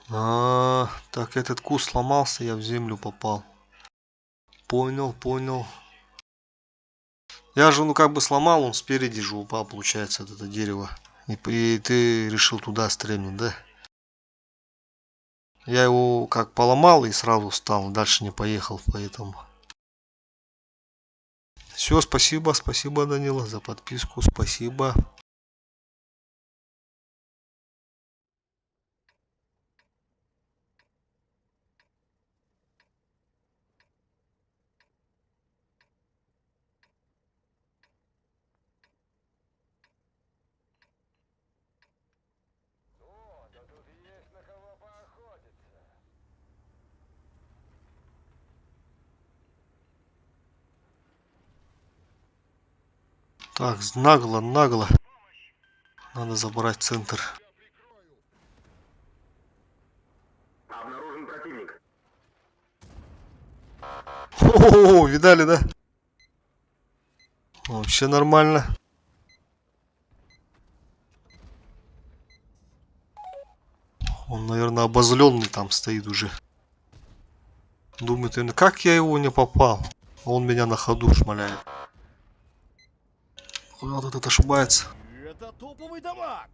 А, так этот куст сломался, я в землю попал. Понял, понял. Я же, ну как бы сломал, он спереди же упал, получается, вот это дерево. И ты решил туда стрельнуть, да? Я его как поломал и сразу встал, дальше не поехал, поэтому. Все, спасибо, спасибо, Данила, за подписку, спасибо. О, да тут есть на кого поохотиться. Так, нагло, нагло. Надо забрать центр. Обнаружен противник. О, видали, да? Вообще нормально. Он, наверное, обозленный там стоит уже. Думает, наверное, как я его не попал? Он меня на ходу шмаляет. Вот этот ошибается. Это топовый дамаг.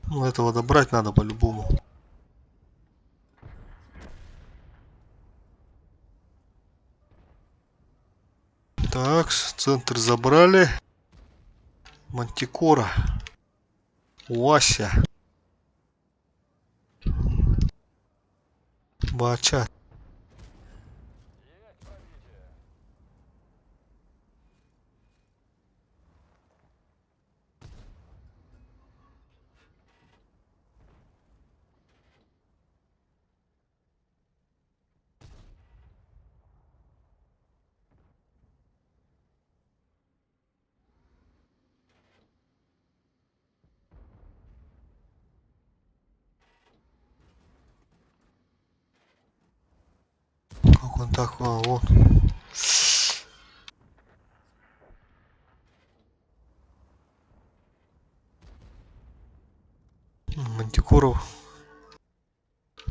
Ну, этого добрать надо по-любому. Так, центр забрали. Мантикора. Уася. Бача. Есть пробитие. Как он так, а, вот. Мантикоров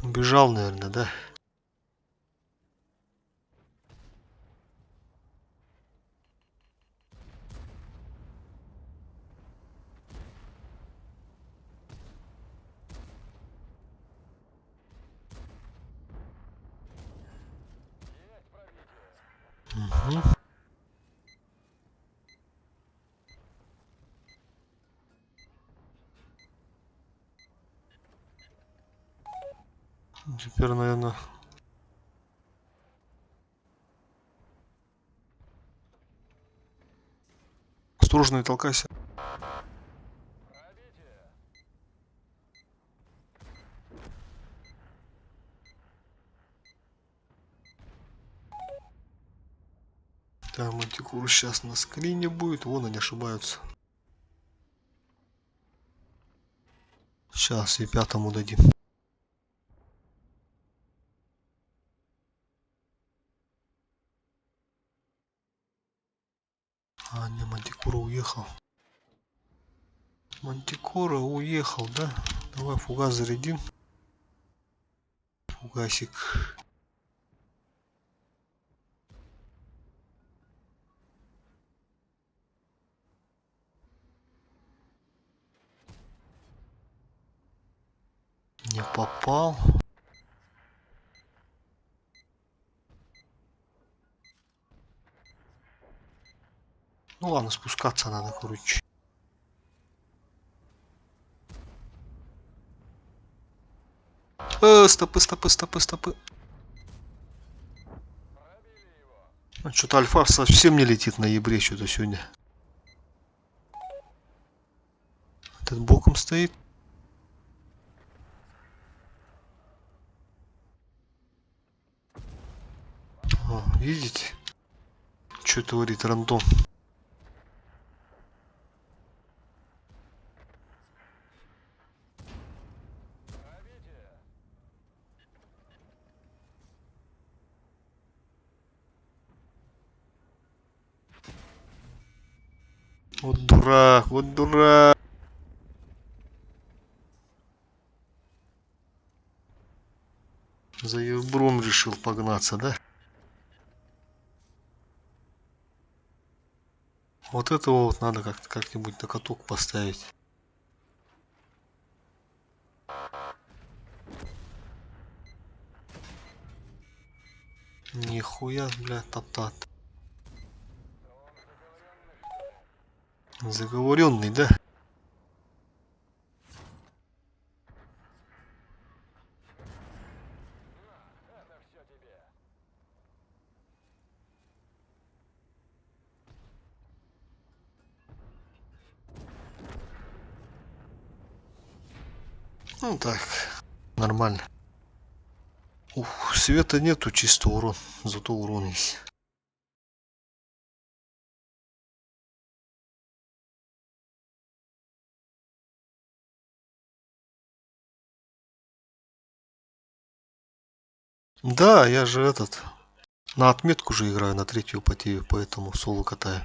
убежал, наверное, да? Угу. Теперь, наверное... Осторожно, не толкайся. Так, мантикур сейчас на скрине будет. Вон они ошибаются. Сейчас и пятому дадим. А, не, Мантикора уехал. Мантикора уехал, да? Давай фугас зарядим. Фугасик. Не попал. Ну ладно, спускаться надо, короче. Стопы, стопы, стопы, стопы. Что-то альфа совсем не летит на ебре что-то сегодня. Этот боком стоит. О, видите? Что творит рандом? Вот дурак, вот дурак. За ебром решил погнаться, да? Вот этого вот надо как-то как-нибудь на каток поставить. Нихуя, бля, топтат. Заговоренный, да? Ну так, нормально. Ух, света нету, чисто урон. Зато урон есть. Да, я же этот... На отметку же играю, на третью потею, поэтому соло катаю.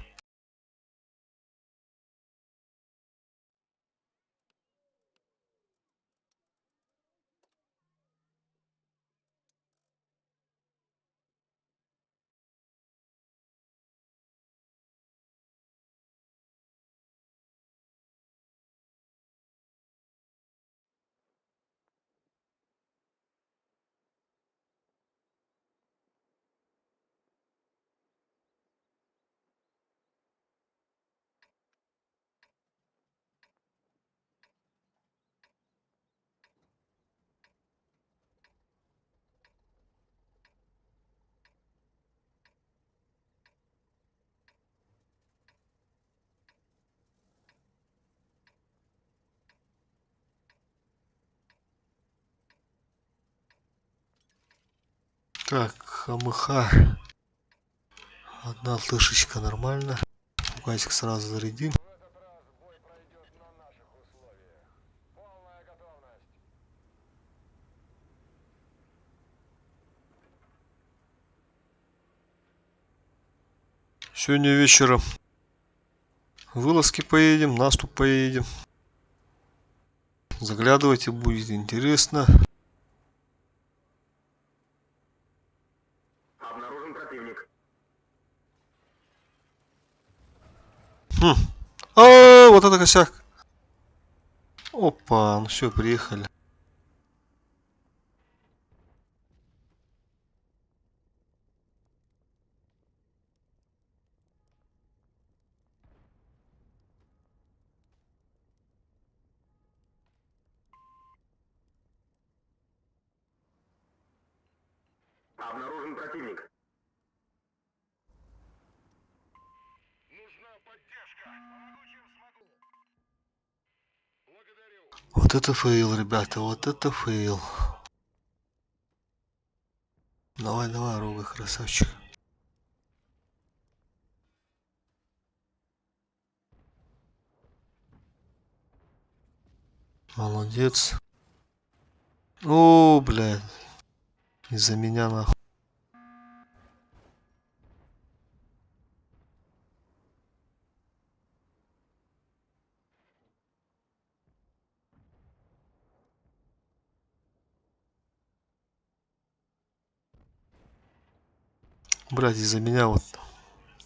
Так, АМХ. Одна лышечка нормально. Фугасик сразу зарядим. В этот раз бой пройдет на наших условиях. Полная готовность. Сегодня вечером вылазки поедем, наступ поедем. Заглядывайте, будет интересно. Обнаружен противник. Хм. А, вот это косяк. Опа, ну все, приехали. Обнаружен противник. Нужна поддержка. Помогу, чем смогу. Благодарю. Вот это фейл, ребята, вот это фейл. Давай, давай, Рога, красавчик. Молодец. О, блядь. Из-за меня нахуй. Блядь, из-за меня вот.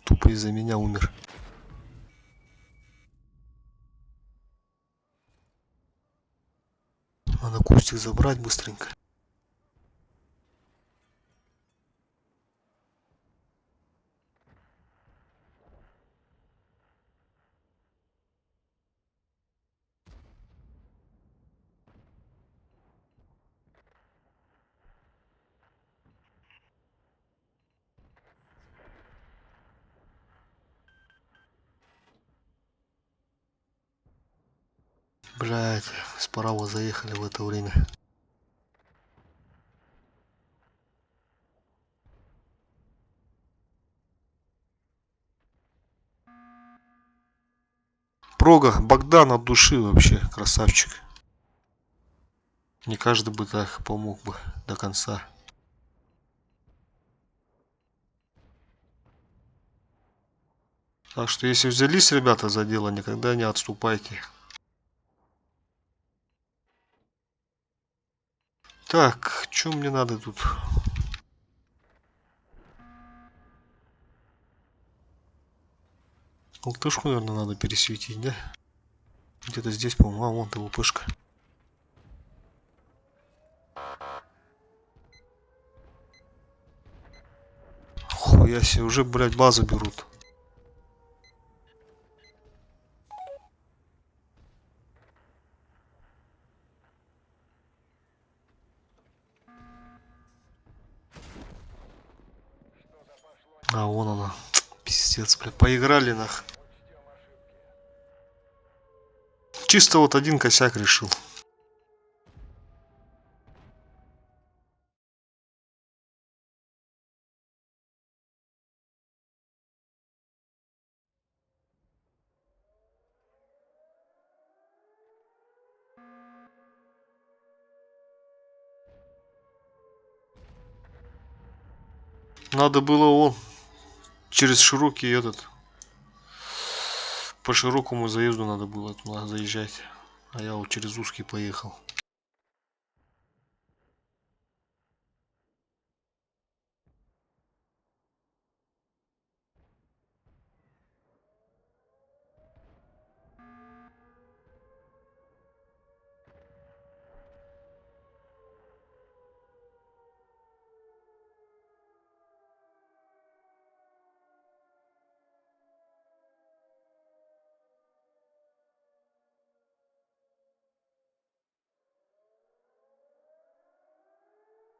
Тупо из-за меня умер. Надо кустик забрать быстренько. Блядь, справа заехали в это время. Прога, Богдан от души вообще, красавчик. Не каждый бы так помог бы до конца. Так что если взялись, ребята, за дело, никогда не отступайте. Так, чё мне надо тут? ЛТшку, наверное, надо пересветить, да? Где-то здесь, по-моему. А, вон ТВПшка. Хуя себе, уже, блядь, базу берут. А, вон она. Пиздец, блядь. Поиграли нах. Чисто вот один косяк решил. Надо было он через широкий этот, по широкому заезду надо было туда заезжать, а я вот через узкий поехал.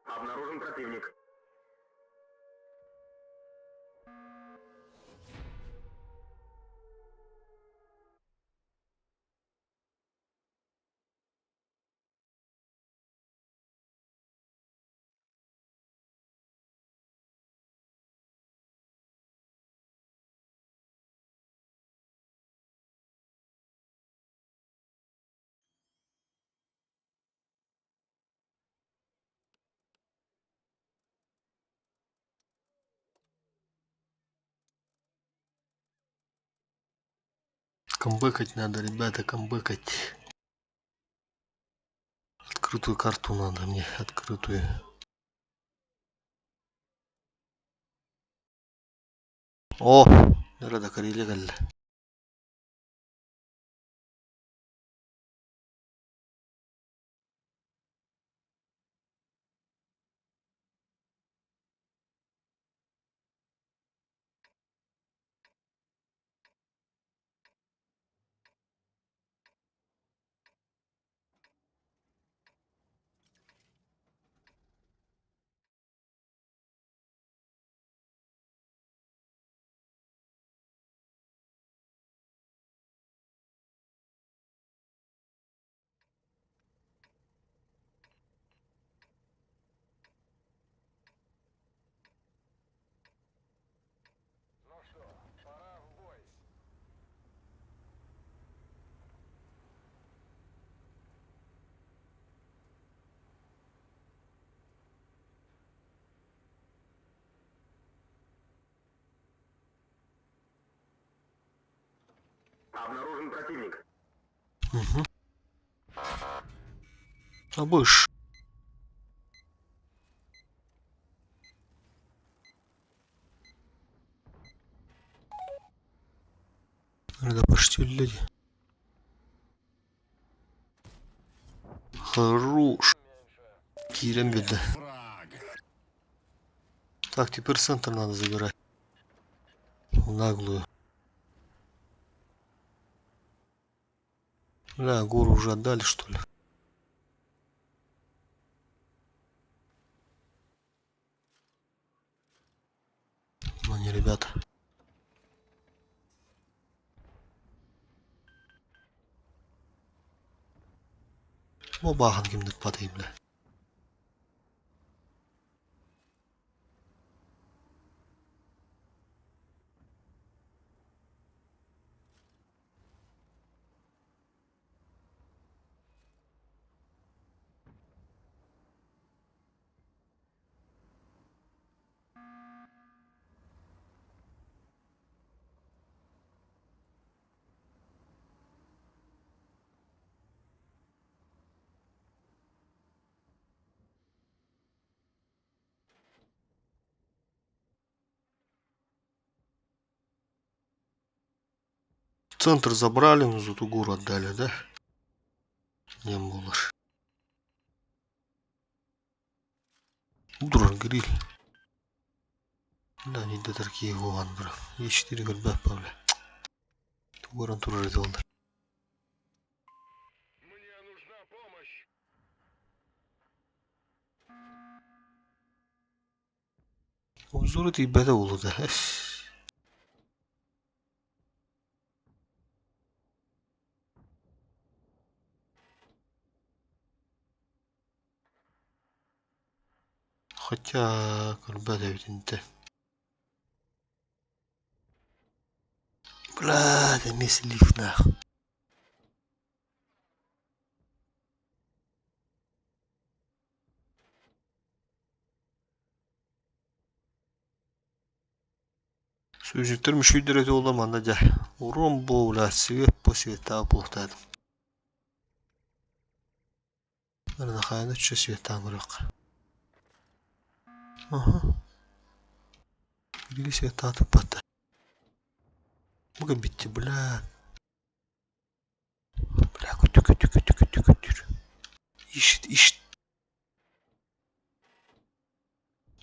Обнаружен противник. Камбэкать надо, ребята, камбэкать. Открытую карту надо мне, открытую. О, рада карелегаль. Обнаружен противник. Угу. Абыш. Надо почти люди. Хорош. Киирэн биэрдэ. Фраг. Так, теперь центр надо забирать. В наглую. Бля, гору уже отдали, что ли? Ну не, ребята. Бу баахан кимдик падай, бля. Центр забрали, ну зато гору отдали, да? Не было. Удран гриль. Да, не до такие гуан, бро. Е4 горба, бля. Тугоран турар олар. Мне нужна помощь. Обзоры тиийбэтэ буолуо да. Хотя көрбөт эбит интэ. Блядь, эмиэ слив нах. Союзниктэр мүчүйдэр этэ буолла манна дьэ. Урон буо, блядь, свет по светтаах буолуохтаатым. Хайаны чө светтаан көрүөххэ. Аха. Бириги светтаах туппатта. Бу кэлбитти, бля. Бля, көтүр, көтүр, көтүр, көтүр, көтүр. Ищет, ищет.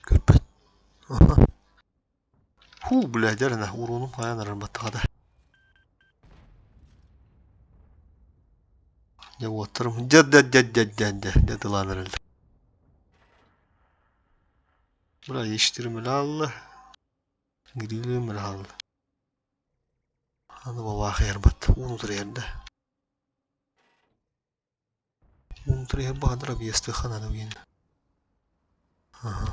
Көрбөт. Аха. Ху, бля, дьэ уруунум хайан арарбаттаҕа да. Дьэ уоттарым дьэ дьэ дьэ дьэ дьэ дьэ дьэ тылаан эрэллэр. Бля, ещтерим алла. Грилем алла. Аны бабаах ярбат. Уунутар ярда. Уунутар ярбаҕа объезды надо уен. Ага.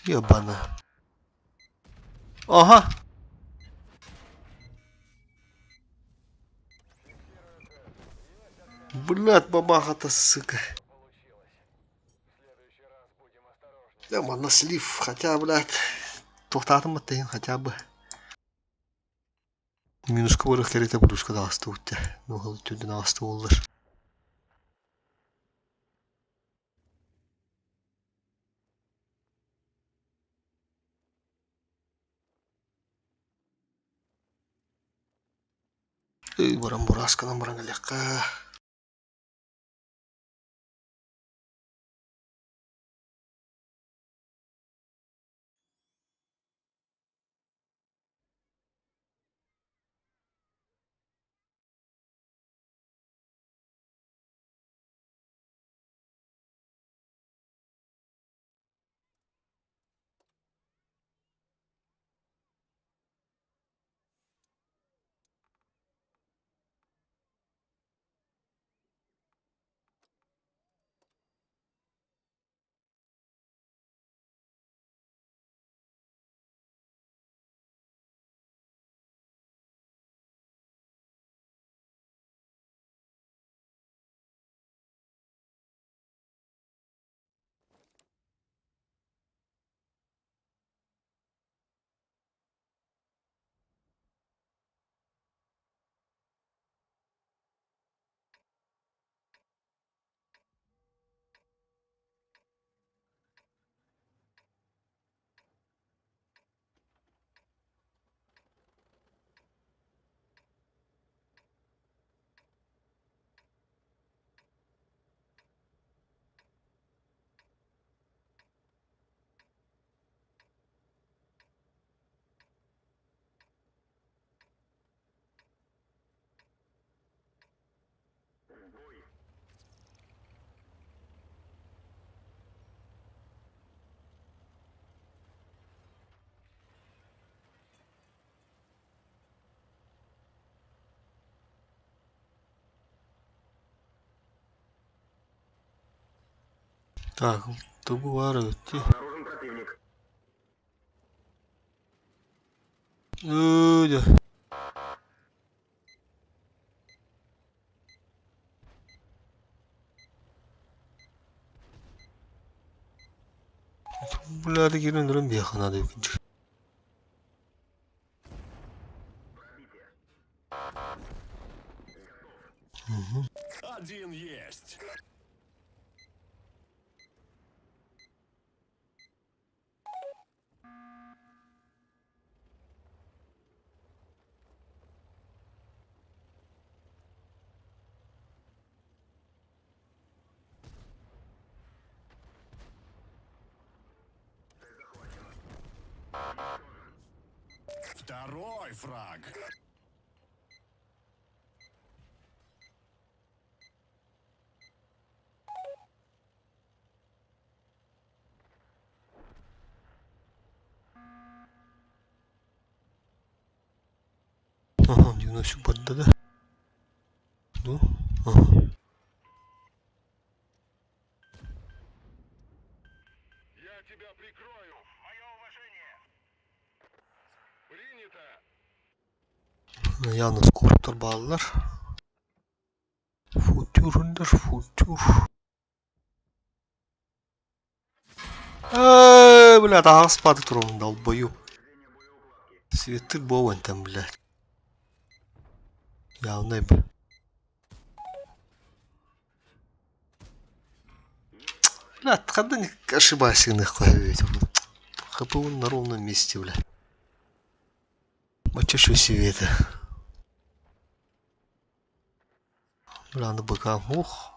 Ебана. Ага. Блядь, бабаха-то, сука. Получилось. В следующий раз будем осторожнее. Да, манна слив, хотя, блядь, туохтаатым баттайын хотя бы. Минуска барых кэритэ плюска даҕаста Ну, түрден аҕаста буоллар. Ый, баран бурасканан баран кэлиэххэ. Так, тобу баар эбит дии. Обнаружен противник. Өө дьэ. Бля, киирэн өлөн биэххэ наада эбит. Мгм. Один есть. Второй фраг. Ага, 90 барда да? Ну, ага. Я тебя прикрою. Мое уважение. Принято. Явно скульптор бааллар. Футюрнер, футюр. Эй, бля, таһаҕас спады турабын долбою. Светы Боуэн там, блядь. Явно б. Бля, когда не ошибайся, нахуй, ведь. ХПУ на ровном месте, бля. Мочу себе это. Бля, на быка. Ух.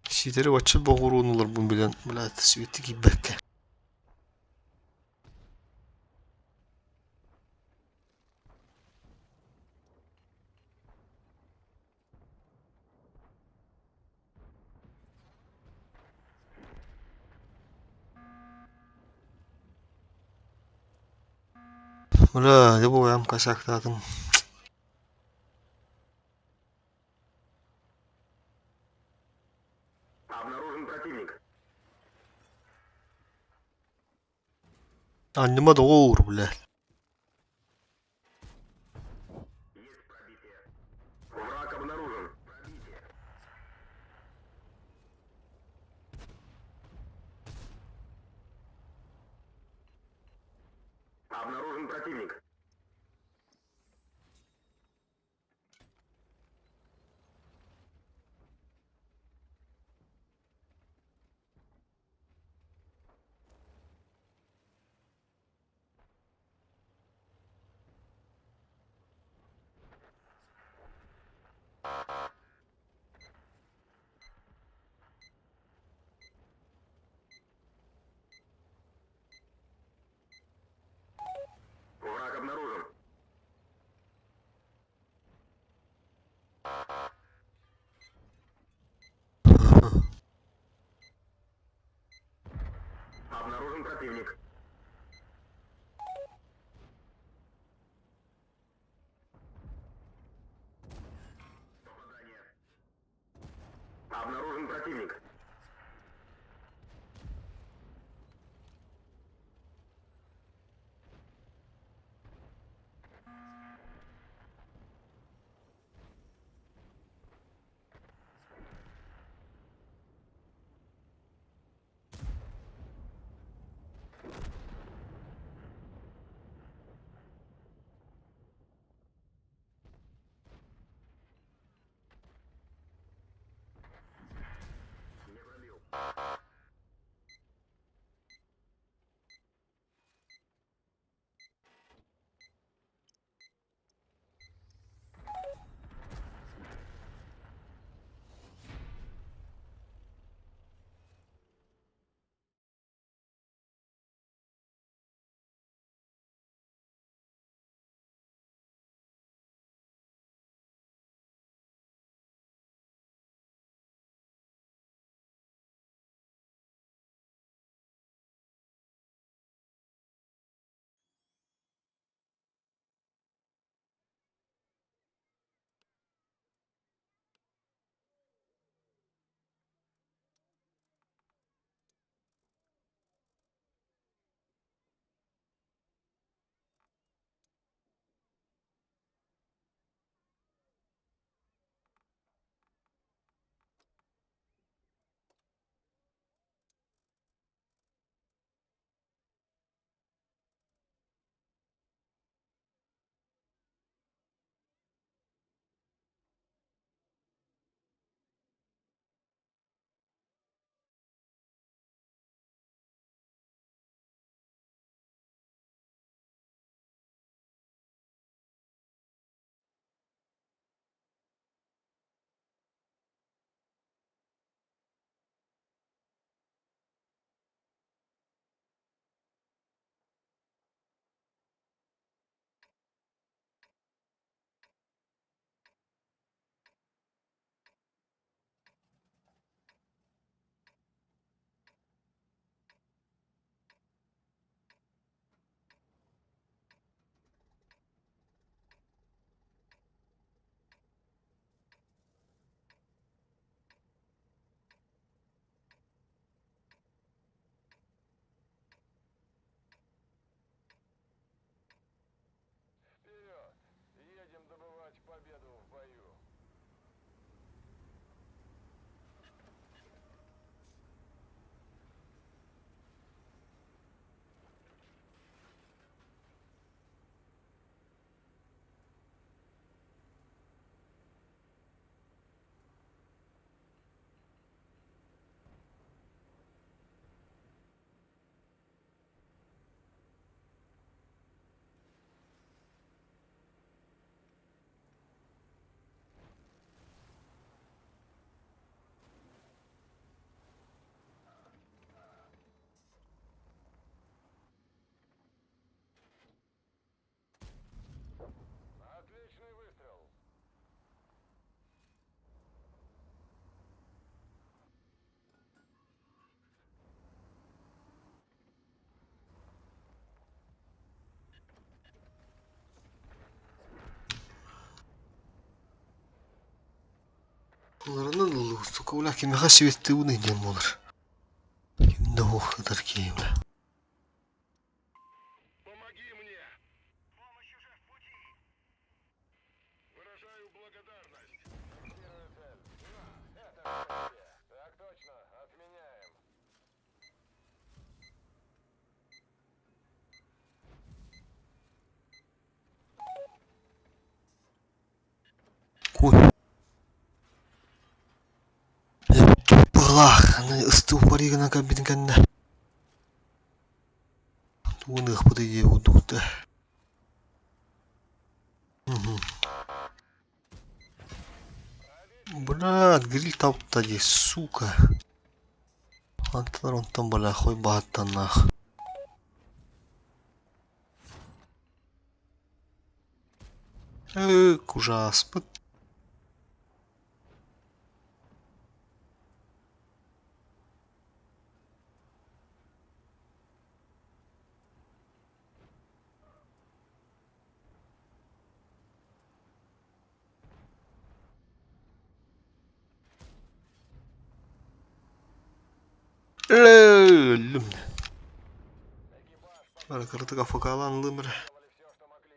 Ситэри бачча боҕуруонуларбын билэн, блядь, свети киирбэккэ. Бля, дьэ бу бэйэм косяктаатым. Обнаружен противник. Анньыма доҕоор, блядь. Есть пробитие. Враг обнаружен. Пробитие. Обнаружен противник. Враг обнаружен. Обнаружен противник. Попадание. Обнаружен противник. Ыларынан ыллыбыт, сука, бля, кимиэхэ сибиэттиибиний диэн буолар. Ким да суох сытар киһи, бля. Помоги мне! Помощь уже в пути! Выражаю благодарность. Фиксирую цель. На, это счастье. Так точно, отменяем. Куй. Быһылаах, аны ыстыы барыгына кэлбитин кэннэ тугун ыахпытый диэ курдук да. Брат, гриль тапта дии, сука. Антылар онтон бля хуй баһыттаннаах. Э, ужаспыт. Өллүм. Бары кыратык АФК-лаан ылыым эрэ. Делали все, что могли.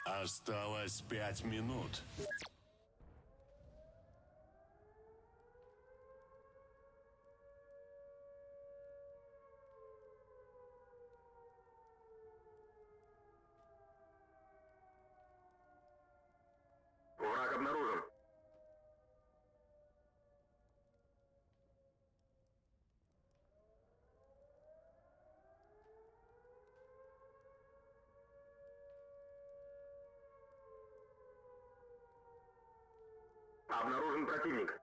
Осталось пять минут. Враг обнаружен. Обнаружен противник.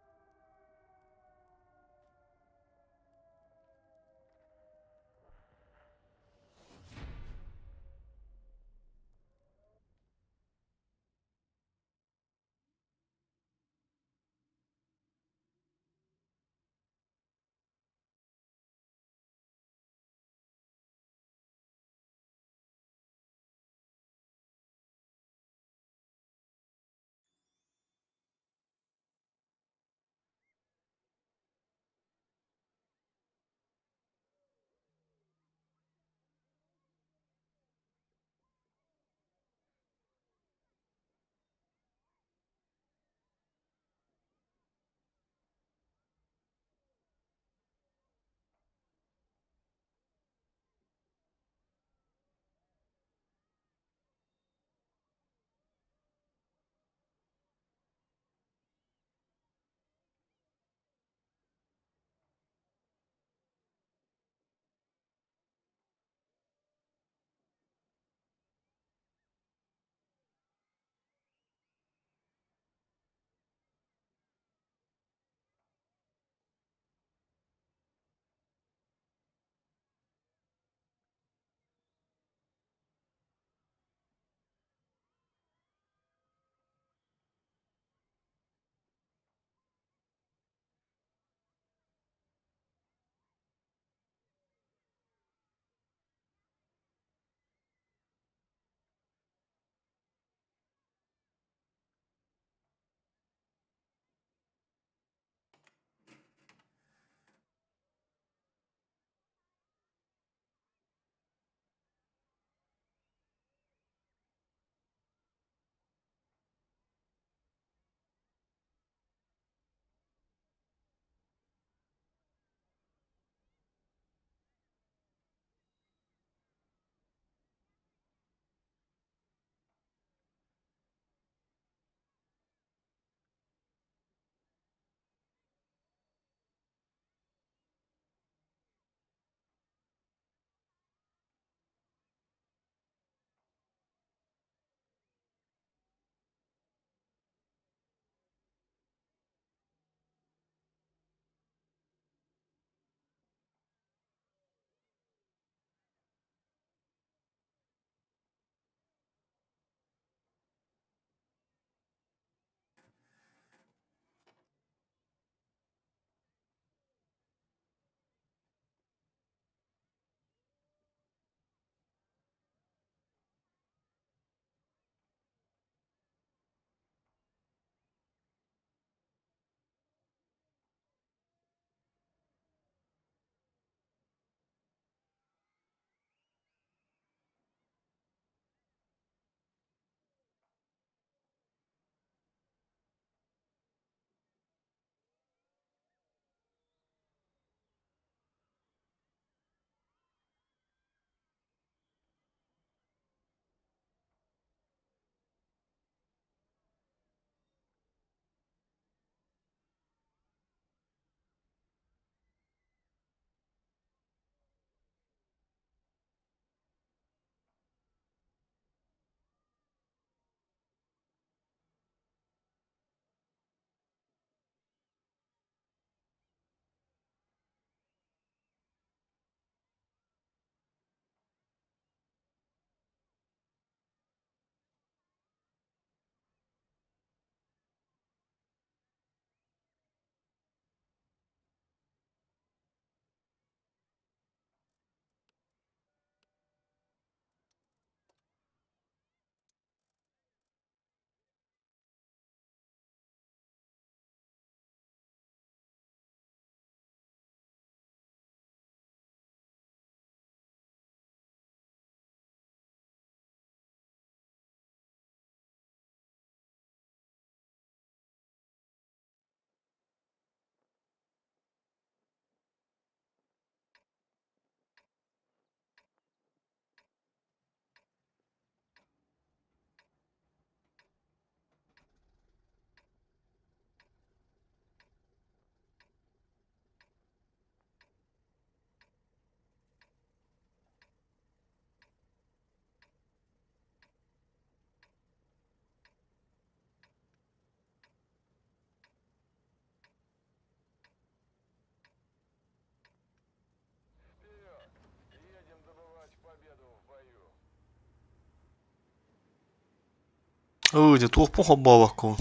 Ыы, дьэ туохпун холбообоккун?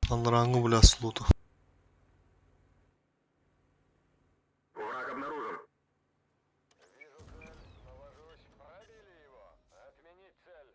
Алларааҥҥы бля слоту. Враг обнаружен. Вижу цель. Навожусь. Пробили его. Отменить цель.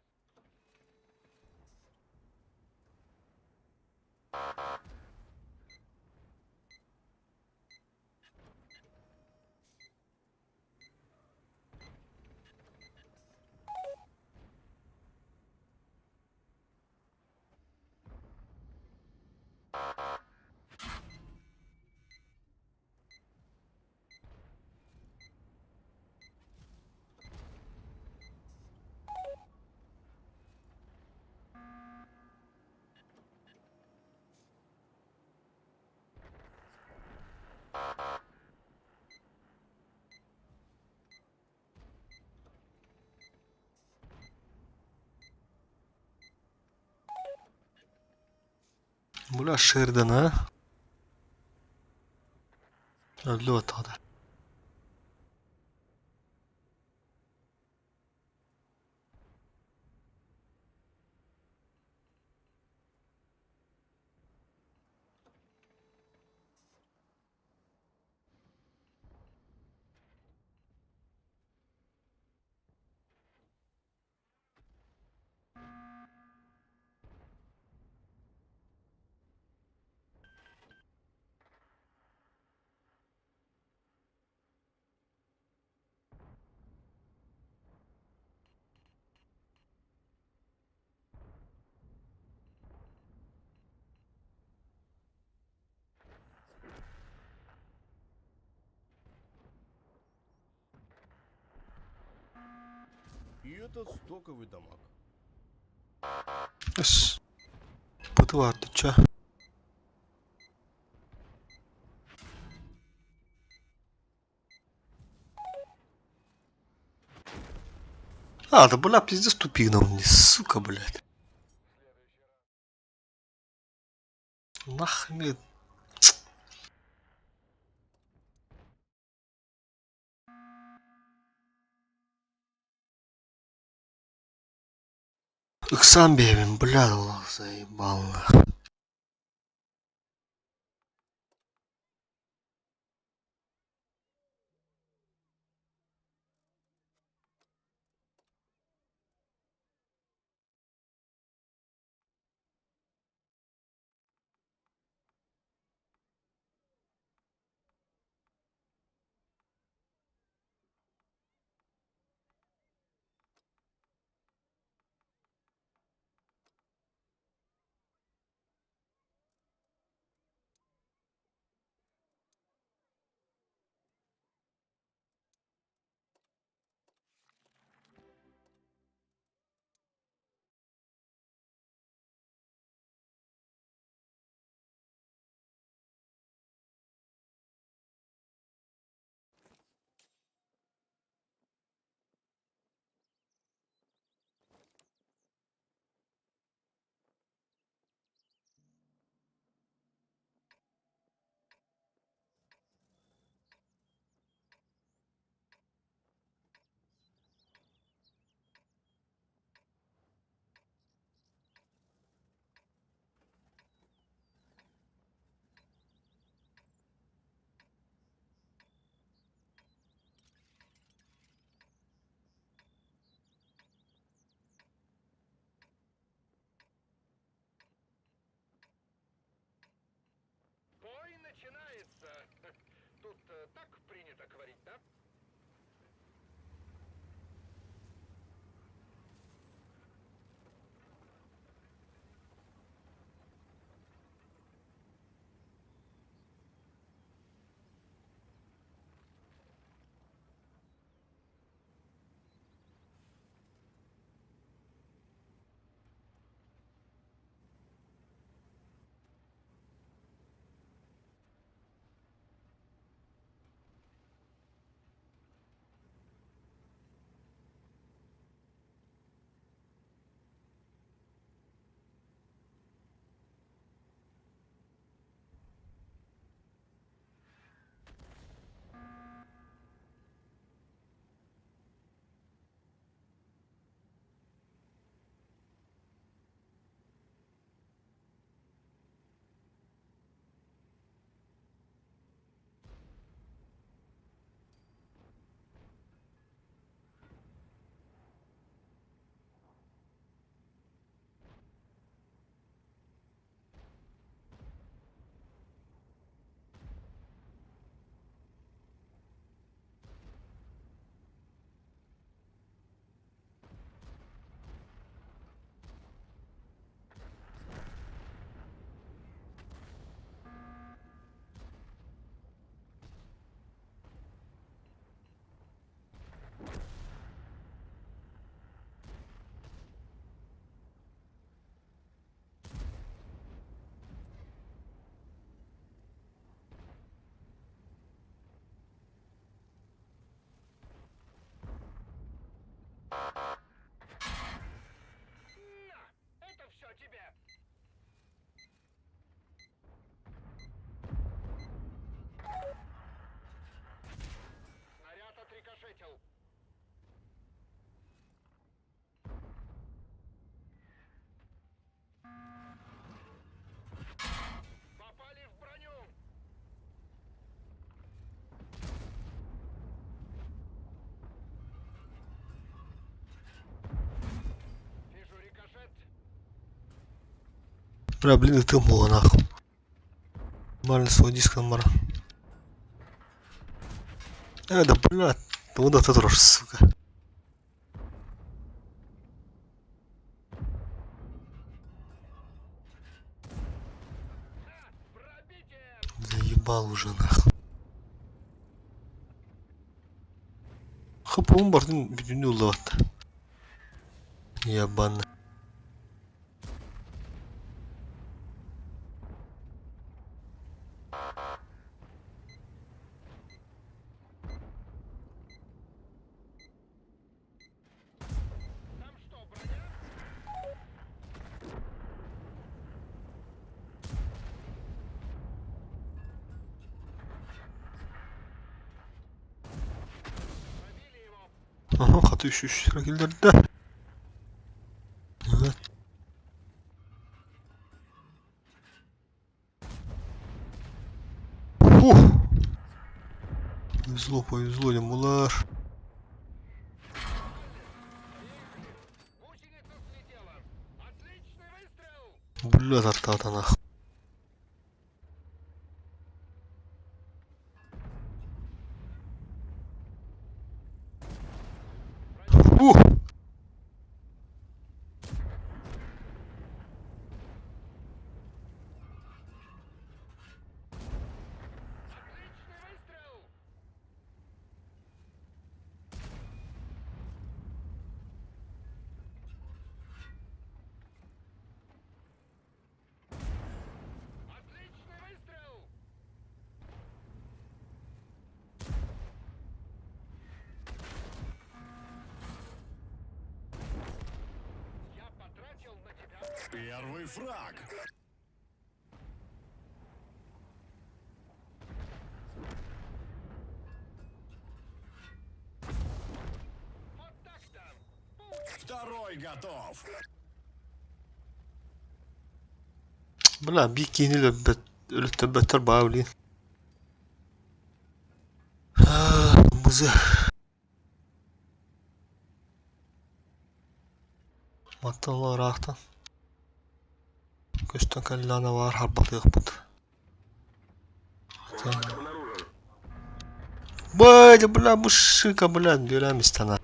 Бля Шерден, а? Өллө баттаҕа. И этот стоковый дамаг. Эс. Пыты баар дучча. А, да бля, пиздец тупик на мне, сука, блядь. Нахмед. Ыксаан бэйэбин, бля, заебал нах. Бля, блин, ытым буоланах. Нормально свой диск мара. Да, бля, куда ты дрожь, сука. Заебал уже нахуй. Хапуун бартын бүтүннүү ыллабатта. Ебан. Aha хаты үс үс киллэрдэ. Evet. Фух. Повезло, повезло, диэн буолар. Бля тартаата нах. Фух. Первый фраг. Второй готов. Бля, бикини өлөттөрбөттөр баа блин. Музы. Мантан ыраахтан. Көстөн кэллэҕинэ баар харбатыахпыт. Враг обнаружен. Бля, бля, мышика, бля, бүлэм истана.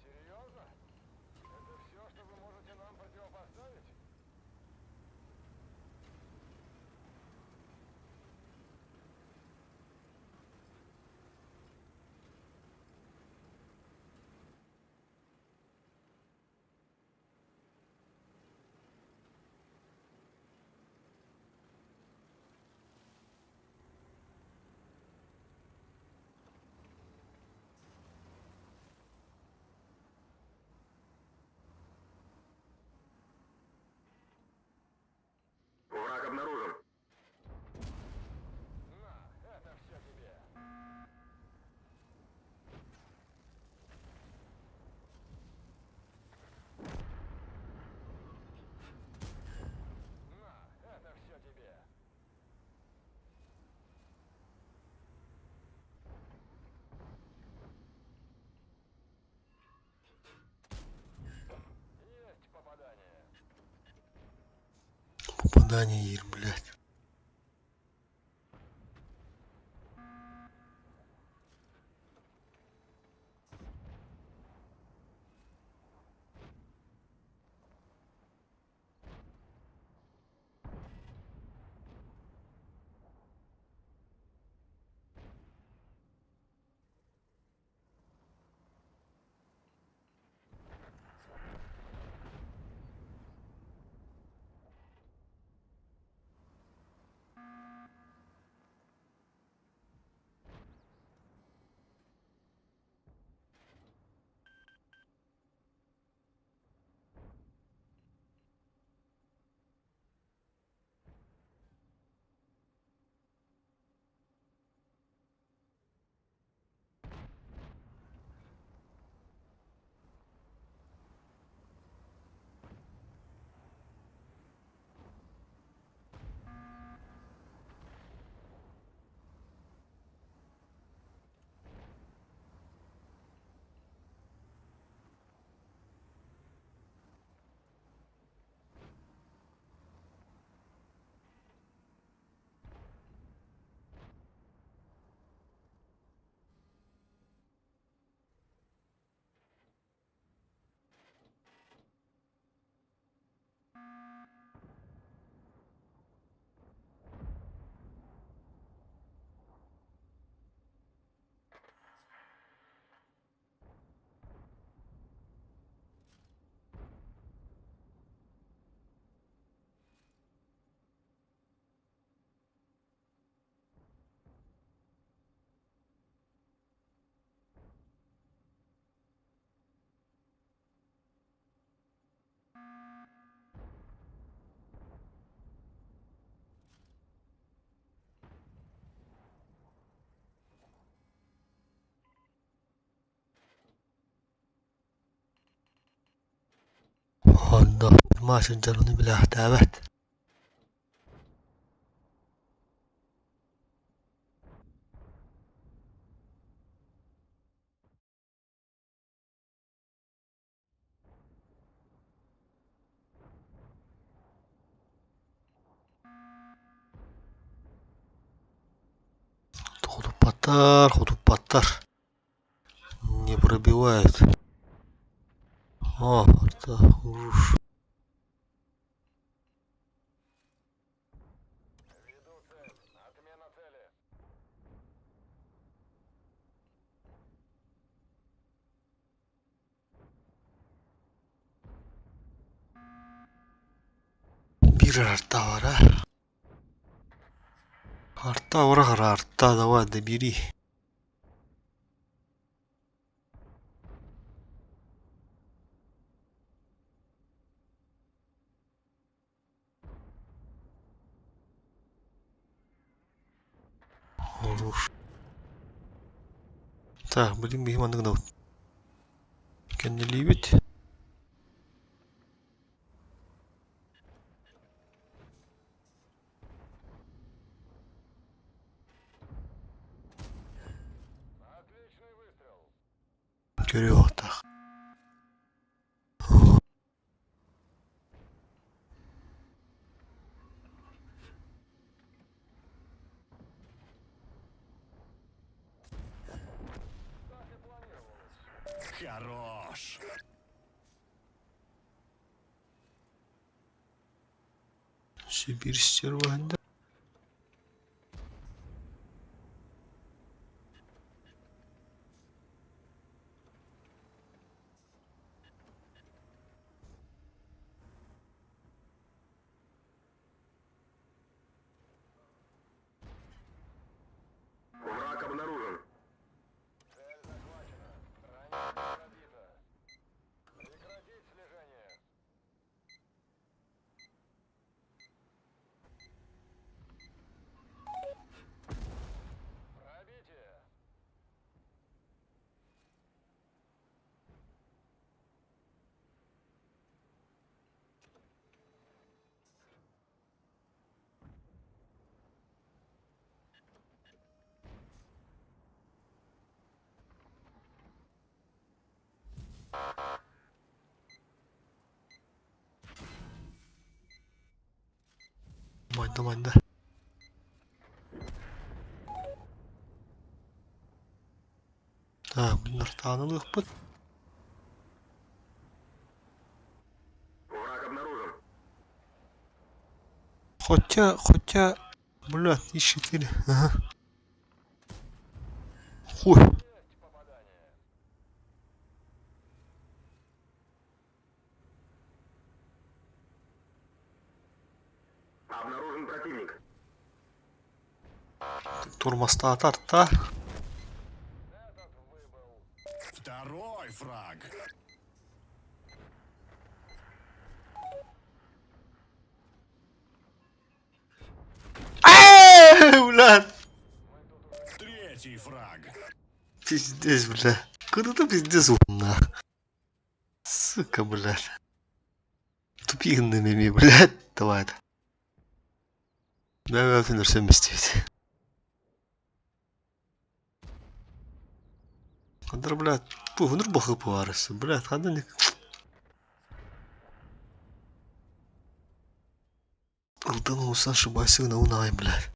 Серьезно? Это все, что вы можете нам противопоставить? Враг обнаружен. На, это все тебе. Куда не блядь. Онно Машин дьону билээхтээбэт. Хотуппаттар, хотуппаттар. Не пробивает. О, это уж. Веду цель. Отмена цели. Биир арта баар а. Арта бара арта, давай добери. Хорош. Так, будем биһи маннык гынабыт. Кэннилиибит. Отличный выстрел. Көрүөх Так и планировалось. Хорош. Сибирь стерва Враг обнаружен. Цель захвачена. Броня пробита. Прекратить слежение. Барда-майда. Так, буннартаан ылыахпыт. Враг обнаружен. Хотя, хотя, блядь, и 4. Ага. Хуй. Есть попадание. Обнаружен противник. Турмастаатар та. Этот выбыл. Второй фраг. Эй, блядь. Третий фраг. Пиздец, бля. Куда ты пиздец, на. Сука, блядь. Тупигнными, блядь, давай это. Да, да, ты совместить. Хандар, блядь, пугнур бахы пуарысы, блядь, ханда не... Алтын усан шыбасы на унай, блядь.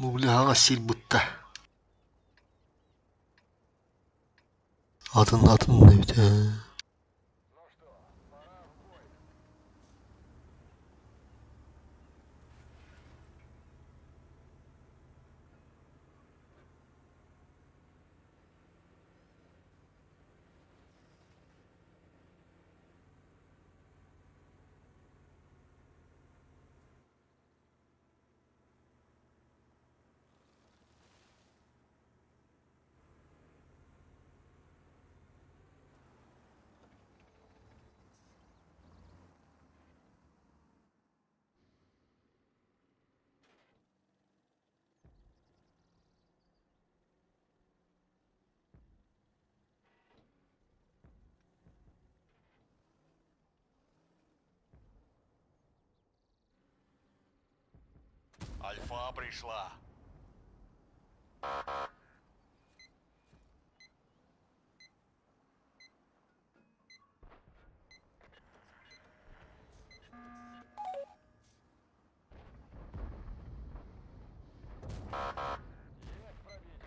Бу бля аҕа сил бутта. Атын атын эбит ээ. Ну что, пора в бой. Альфа пришла. Есть пробитие.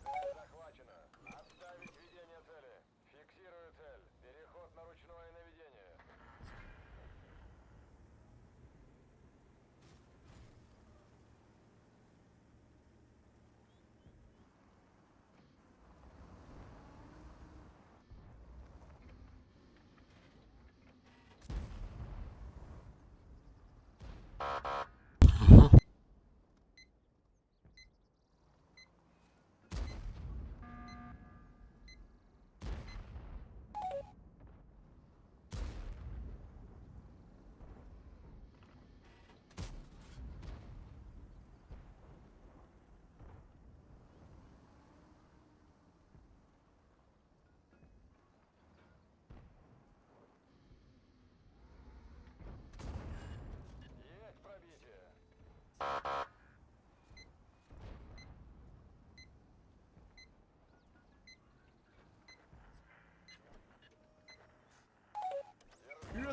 Цель захвачена. Отставить ведение цели. Фиксирую цель. Переход на ручное наведение.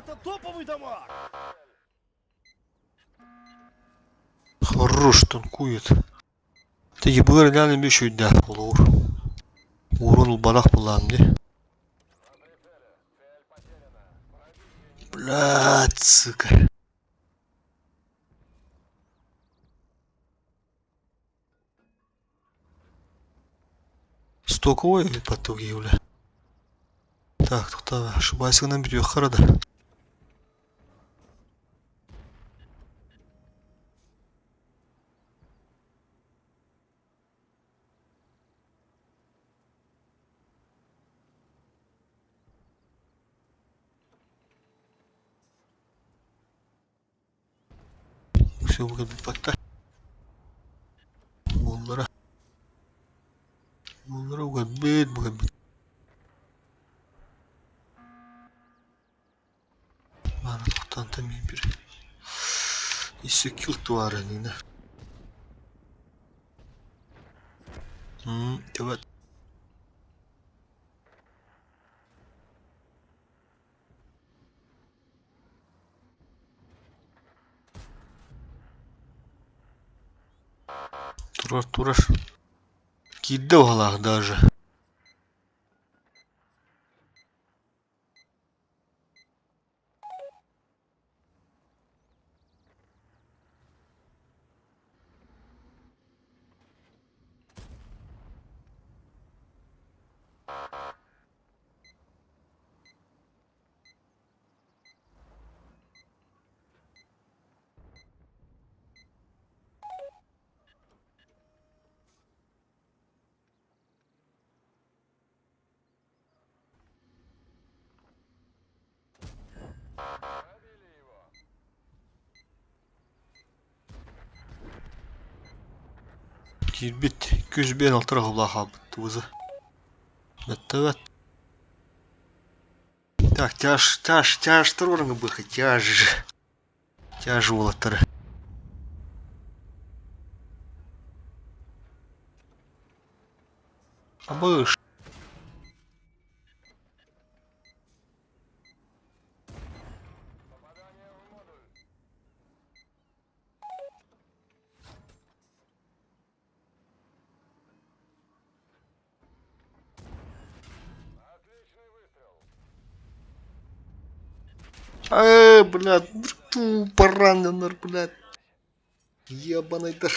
Это топовый дамаг! Хорош танкует. Ты ебыр реально беш үйдә olur. Урын ул булам не. Блядь, сука. Стоковой потуги, бля. Так, тут ошибайся на бирю харада. Все, будет Bunlara. Bunlara угадбит, угадбит. Мана тоқтан тәмин бір. Исі килт туары нені. Давай. Турар, турар. Кидді оғалақ даже. Кирбит 201 алтыра хабла хабыт узы. Беттебет. Так, тяж, тяж, тяж турорыңы быхы, тяж. Тяж уолаттары. Абыш. Эй, блядь, ту пораненный, блядь. Ебаный дыр.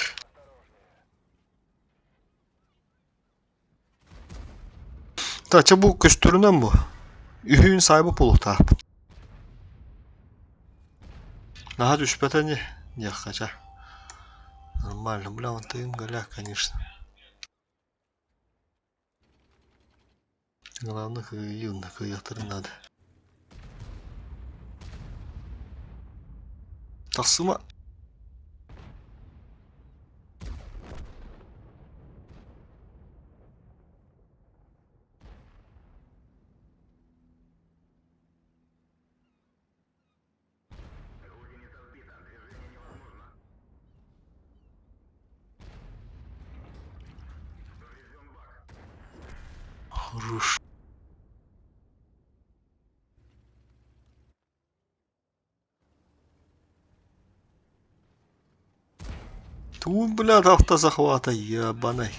Так, чабу көстөрүнөн бу. Үһүн сайбы полуктаап. Наха түшпәтәне не хача. Нормально, бля, вон ты им голя, конечно. Главное, юнна, кыяктыры надо. Тасыма. Гусеница сбита. Движение невозможно. Поврежден бак. Хорош. Тут, блядь, автозахвата, ебаный.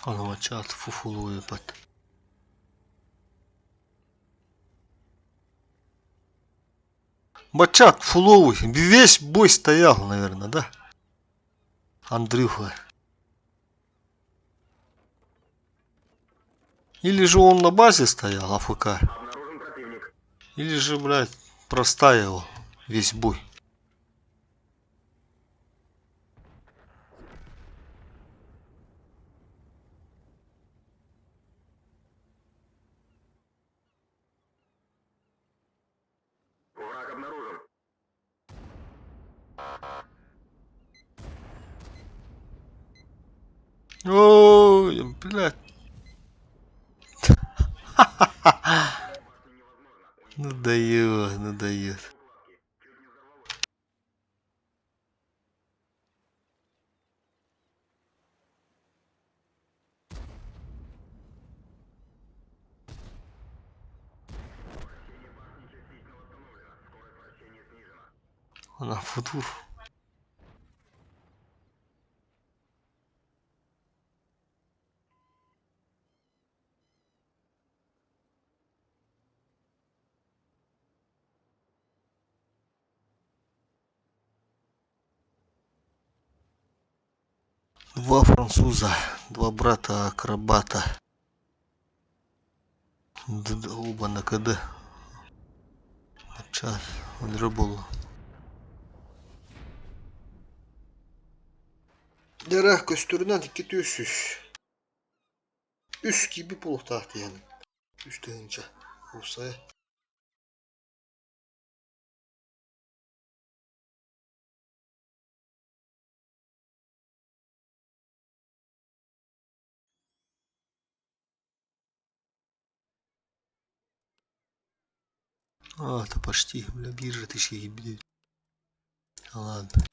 Ана чат фуфулу ебать. Бачат фуловый. Весь бой стоял, наверное, да? Андрюха. Или же он на базе стоял, АФК. Или же, блядь, простаивал весь бой. Враг обнаружен. Блядь. Ну дает, ну дает. Она футур. Два француза, два брата акробата. Оба на КД. Час буолла. Дьэ көстөрүнэн икки түс үс. Үс киирбит буолуохтаах диэн. Үс тыһыынча. Уопсайа. А, это почти, бля, биржа тысячи киирбит. Ладно.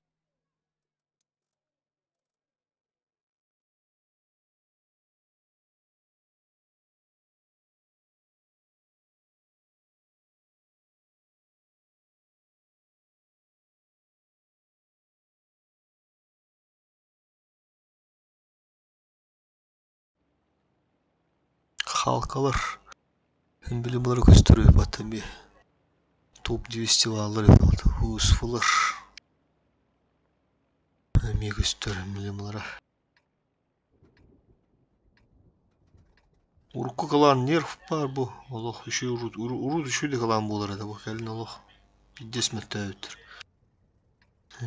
Халкалар. Били булары көстөрү баттан би. Топ 200 баалар эбит. Усфулар. Эмиэ көстөр били булара. Урукку кылаан нерв баар бу. Олох үчүгэй урут урут үчүгэй да кылаан буолар этэ бу кэлин олох пиздец мөлтөөбүттэр.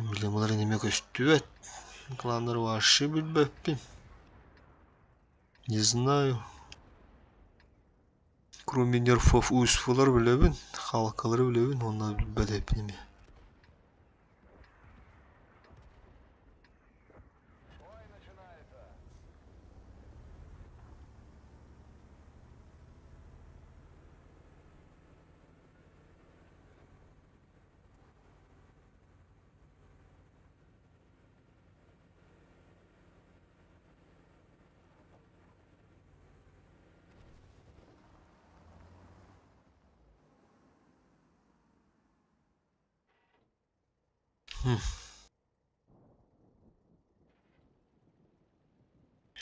Эмблемалар эмиэ көстүбэт. Кланнары вообще билбэппин. Не знаю. Кроме нерфов УСФ-лар билэбин, халкалары билэбин, онно билбэт эбиппин эмиэ. Бой начинается.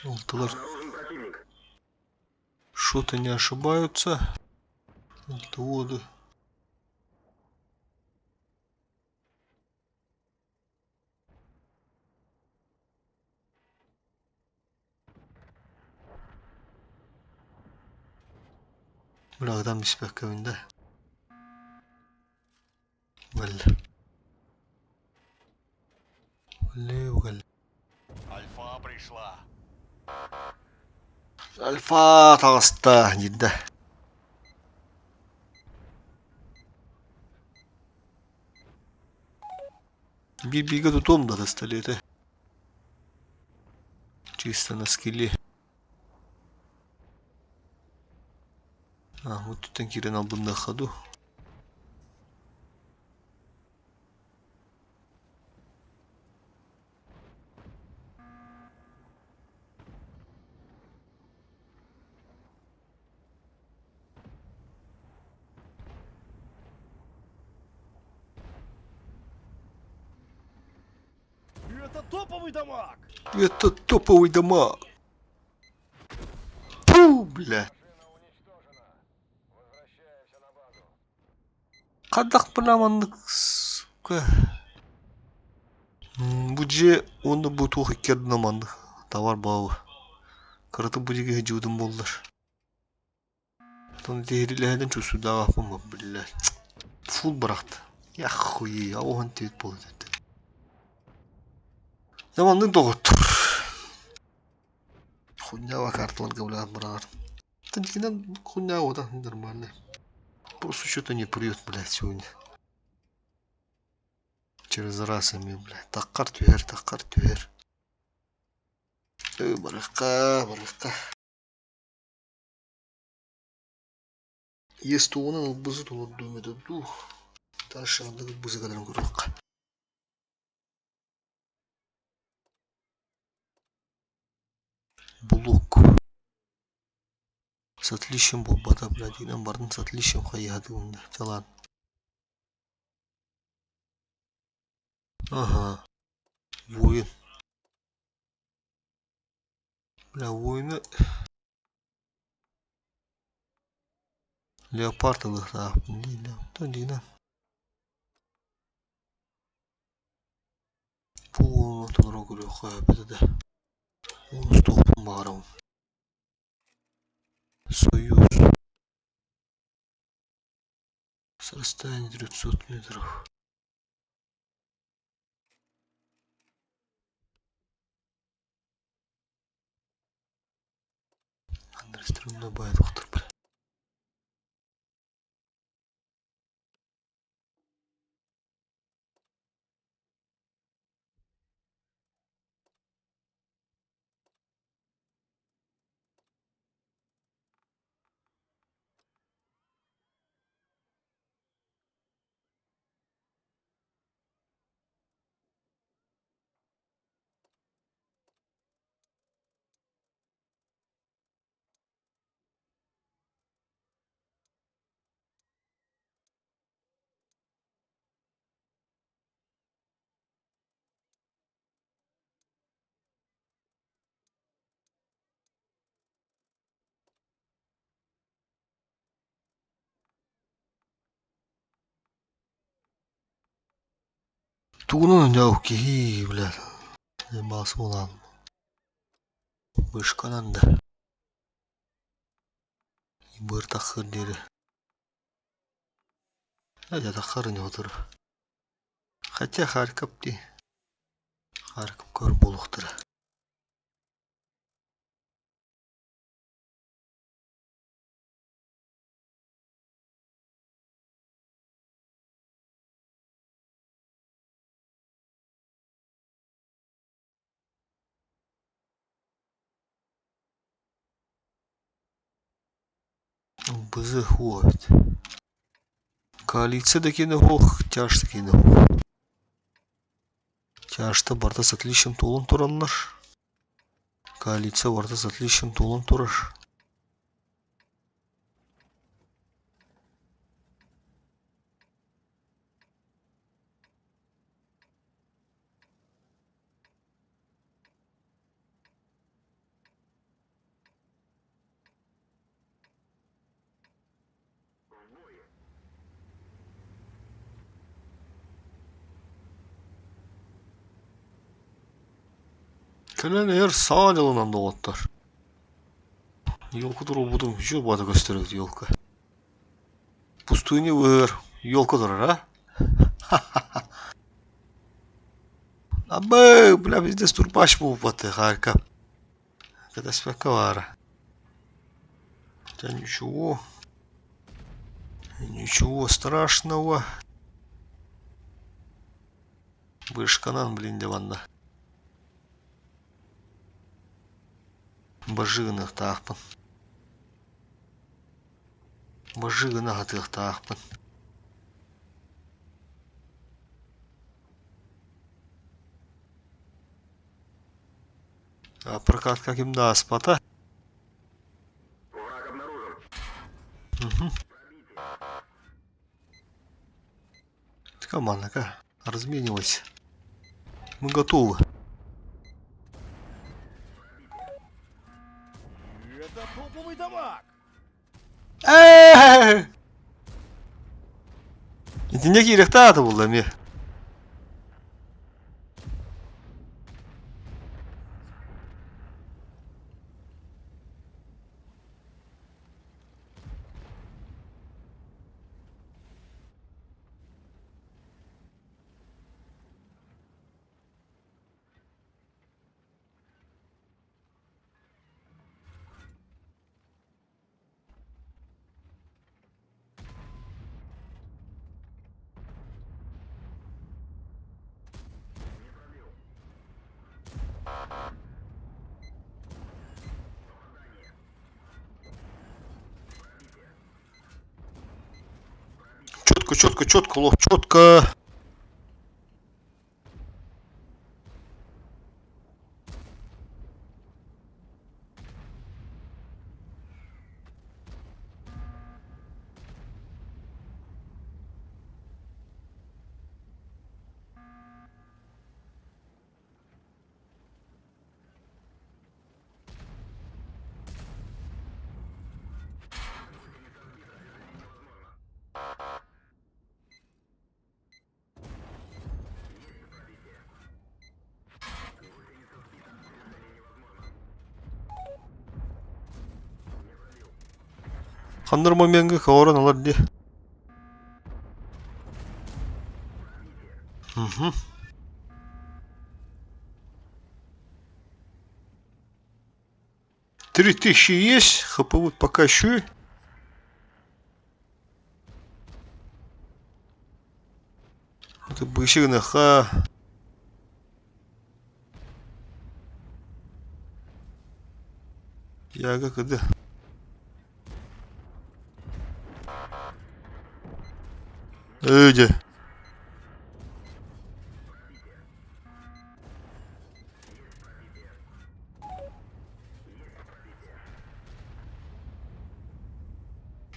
Алтылар Обнаружен противник. что-то не ошибаются. Воды. Бля, там испэккэбин да. Бэл. Бэл, Альфа пришла. Альфа таҕыста диир Биир-бииргэ тутуом да пистолеты. Чисто на скилле. А, вот тут киирэн албынныахха дуу. Это топовый дамаг! Это топовый дамаг. Пу, бля. Машина уничтожена. Возвращаемся на базу. Хайдах бына маннык сука. Бу дьиэ уонна бу туох икки ардынан маннык товар баҕа. Кырата бу диэки сылдьыбытым буоллар. Оттон ити чувствуйдаабаппын бля. Фул бырахта. Я хуе, оһон тиит буолла этэ. Дьэ маннык доҕоттор. Хуйнява карталарга бля быраҕар. Дьиҥинэн хуйня да нормально. Просто что-то не прет, блядь, сегодня. Через раз эми, блядь. Таххар түһэр, таххар түһэр. Ыы, барыахха, барыахха. Ес-тугунан ылбызы толордуом этэ дуу, дальше ханнык ылбызы кэлэрин көрүөххэ. Блок. С отличием буолбата, блядь, инэн бардын с отличием хайыһатыгым да, чалаан. Ага. Воин. Бля, воины Леопард ылыахтаахпын дии, Дина. Бу толору көрүөххэ сөп этэ. Устуохпун баҕарабын. Союз. С расстояния 300 метров. Андреструнна баай тохтор Тугунан дьау киһи, блядь, баас буолан вышканан да быыр таххыр диэри дьэ таххар ини отур хотя Харьков дии Харьков көр буолуохтара Бызы хуовит. Коалиция да хох, тяж такие хох. Тяжта барда с отличием толон тураннар. Коалиция барда с отличием толон турар. Кэлэн эр саа дьолунан доҕоттор. Елка турбутун үчүгэй баҕата көстөр эбит елка. Пустыня быһыгар елка турар а? Абы, бля, везде турбач буолбаты, Харьков. Кэтэспэккэ баара. Да ничего. Ничего страшного. Вышканан, блин, диванна. Бажыгыныахтаахпын. Бажыгына хатыахтаахпын. А прокатка ким да ааспата. Враг обнаружен. Угу. Команда разменивайся. Мы готовы. Это топовый дамаг! Э! Итиннэ киириэхтээх буолла эмиэ. Четко, четко, четко, лох, четко. Ханнар момеҥҥа көҕөрөн ылар дии. Мгм. 3000 есть, хп вот пока еще. Это бысыгыныхха. Яга кыды. Öyle.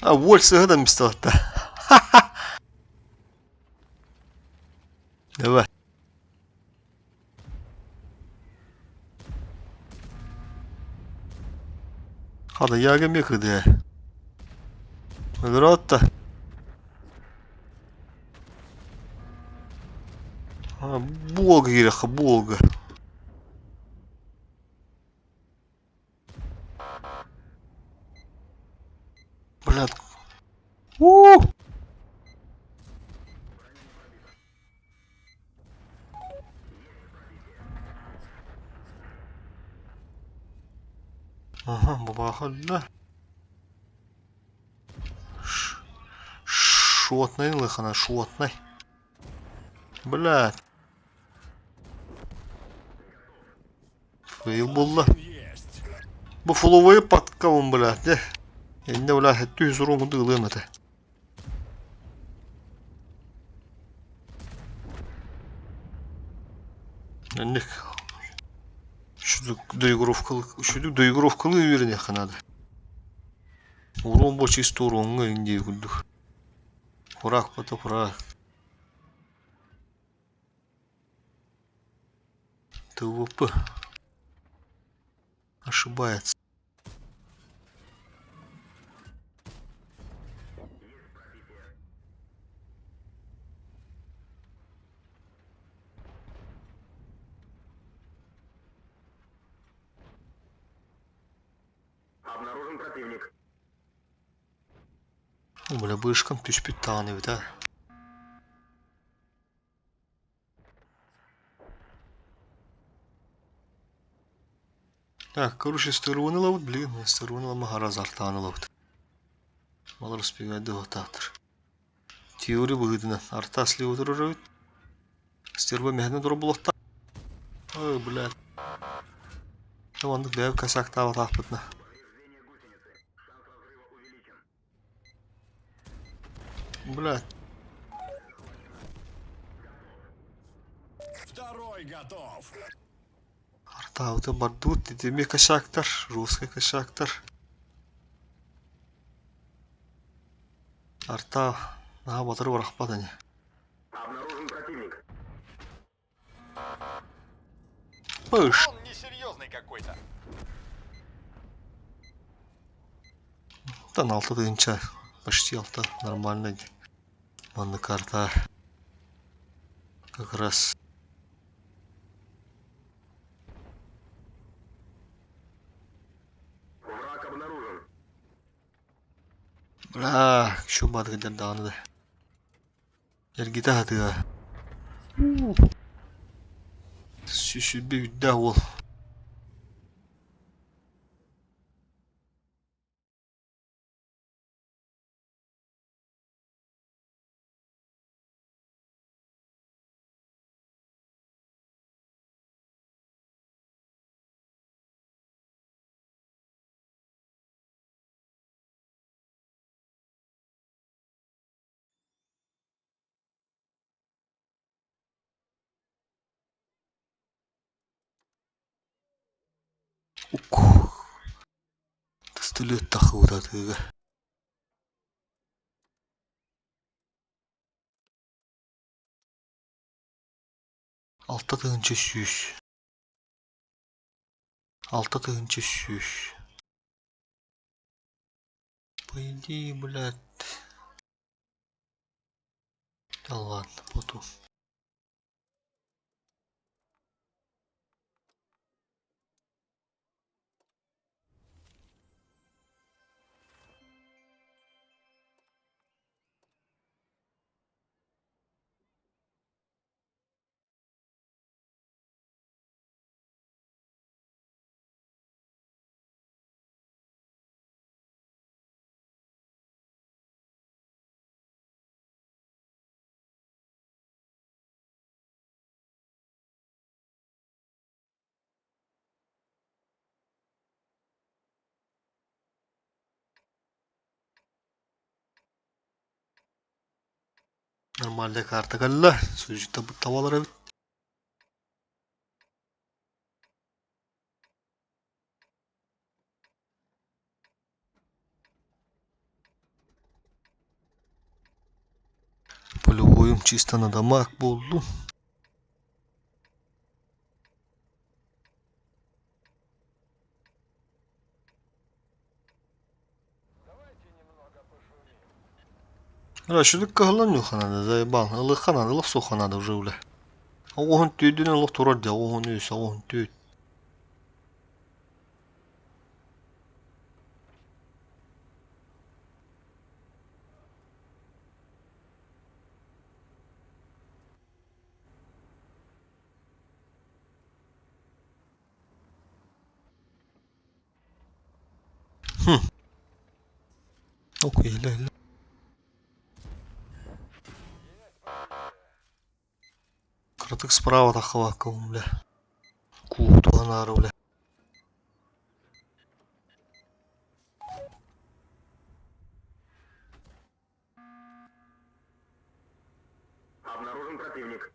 А, Вольт сыһынан мисталатта. Давай. Хада яга мекыды. Өлөрөтта. Буолга киирэххэ, буолга. Блядь. У! Ага, бабахалла. Шотный лыхана, шотный. Блядь. Фейл булла. Есть. Бу фуловые подкалым, блядь, де. Инне, блядь, түз урун дылым это. Инник. Шүдүк доигровкалы, шүдүк доигровкалы үөрэнэххэ надо. Урон бо чисто уроҥҥа индии курдук. Курак пата курак. ТВП. Ошибается. Обнаружен противник. Бля, бышкам түспүт даҕаны эбит аа. Так, короче, стервоны ылабыт, блин, стервоны ыламаһара азартаан ылабыт. Балар успевает отаатыр. Теория быһыытынан арта слива турар эбит. Стерва мэһэнэ турар буолуохтаах. Ой, блядь. Маннык бэйэм косяктаабатаахпытына. Повреждение гусеницы. Шанс разрыва увеличен. Блядь. Второй готов. Артаабыта бардыбыт, ити эмиэ косяктар, русский косяктар. Арта наһаа батыры бырахпат ини. Обнаружен противник. Пыш. Он несерьезный какой-то. Тан алта тыһыынча, почти алта, нормально. Манна карта как раз. Враг обнаружен. Бля, еще бадгадер даҕаны да. Эргитэ сатыа. Сүсүрбэ үрдээх уол. Ук. Пистолет тахыбыта атыыга. 6100. 6100. По идее, блядь. Да ладно, потом. Нормальная карта кэллэ. Сүдьүттэ табалар эбит. Полевойум чисто на дамаг буоллум. Короче, кыһылан нюха надо, заебал. Ылыхха надо, ылых суха надо уже, бля. Оҕуһун түүдүн олох турар дьэ, оҕуһун үс, оҕуһун түүт. Хм. Окей, ля, ля. Кыратык справа таххыбаккабын, бля. Куутуһанаары, бля. Обнаружен противник.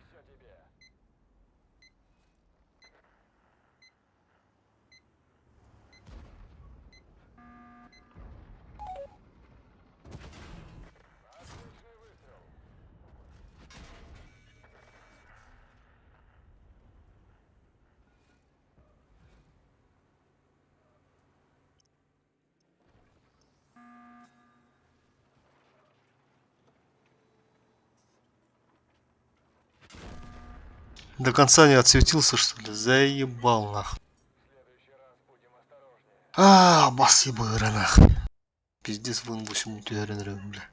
Все тебе. Отличный выстрел. До конца не отсветился, что ли? Заебал нахуй. В следующий раз будем осторожнее. А, бас ебыра нахуй. Пиздец, вон 8 бля.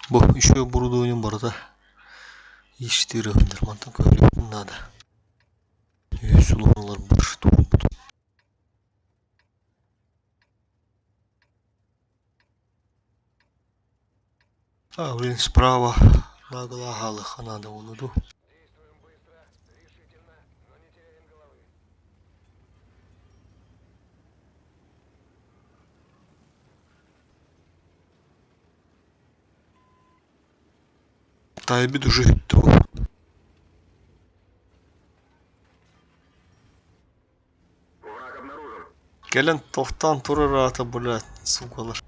Бу үчүгэй оборудованием барыта иистиир өһүннэр мантан көһөрүөхпүн наада. Үһүс сулуһуналарбар туруорбутум. А, блин, справа наголо аһаалыахха наада буолуо дуу. Таайбыт уже бүттэ Враг обнаружен. Кэлэн тохтоон турар аата, блядь, сукалар.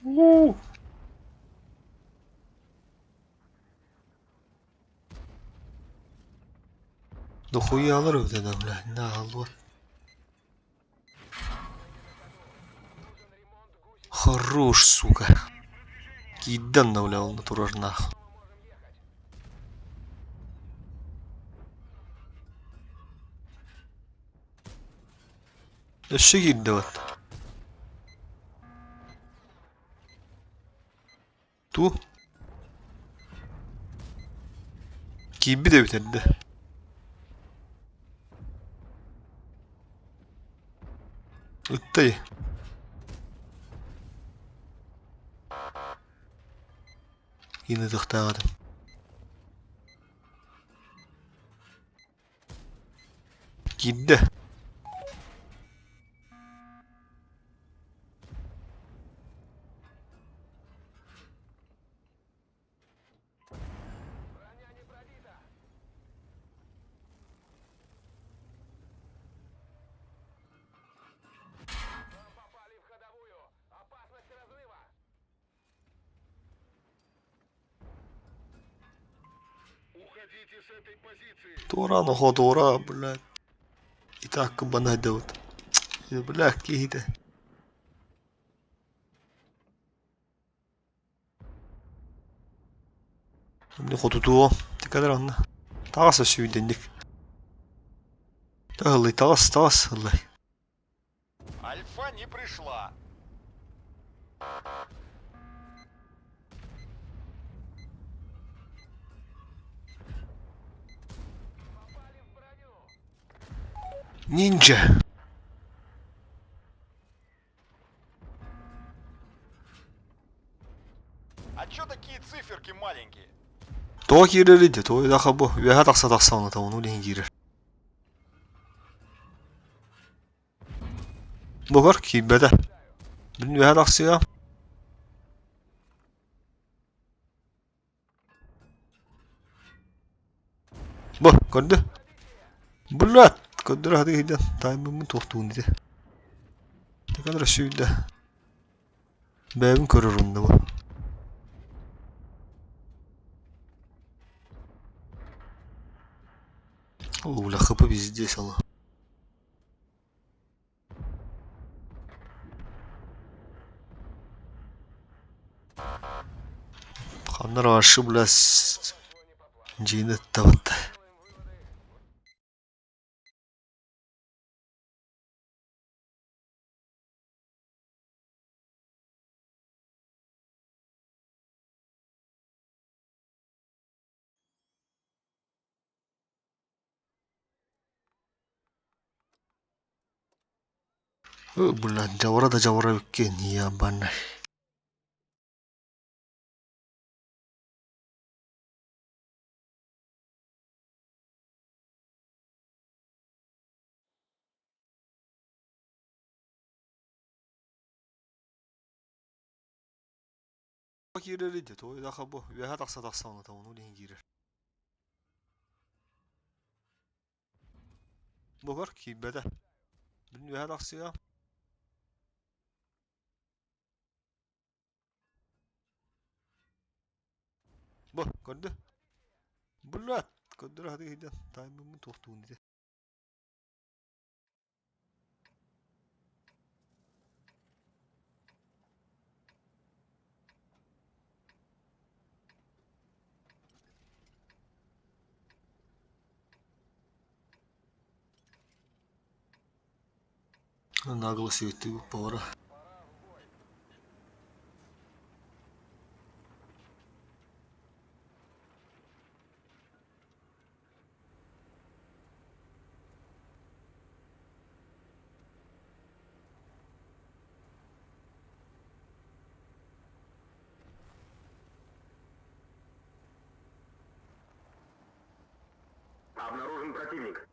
Уу. Дохуялар эбитэ да, блядь, наалуот. Хорош, сука. Киирдэ онно, бля, онно турар наах. Өссө киирдэ вот. Туу? Киирбит эбит эрдэ. Ыттай. Киин ытыахтаах этим. Киирдэ. Туора нохоо туора, блядь. И так кабана делают. Бля, киһитэ. Мне хотутуо. Тикадыр онно. Таҕас өссө Тағылый, таҕас, таҕас, ыллай. Альфа не пришла. Ниндзя. А чё такие циферки маленькие? Тоҕо киирэрий дии, тоҕо үөһэ бу үөһэ тахса тахса онно ону иһин киирэр. Бугар киирбэтэ. Мин үөһэ тахсыа. Бу, көрдө. Блядь, көрдөрө сатыы сылдьан таайбыммын туохтуун ити. Текадра сүүрдэ. Бэйэбин көрөр онно бу. О, бля, хп везде сало. Ханна эрэ бля дьиэни ыттабыт. Бля, дьавара да дьавара эбиккин, ебаный. Киирэр дии, тоҕо бу үөһэ тахса тахса онно ону иһин киирэр. Бугар киирбэтэ. Мин үөһэ тахсыа. Бу, көрдө. Блядь, көрдөрө сатыы сылдьан таайбыммын туохтуун ити. Нагло светил повара. Обнаружен противник.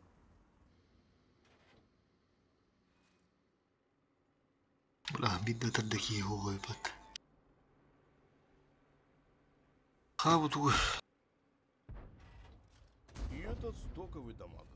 Бля, биир да такие ебать. Ха, вот И этот стоковый дамаг.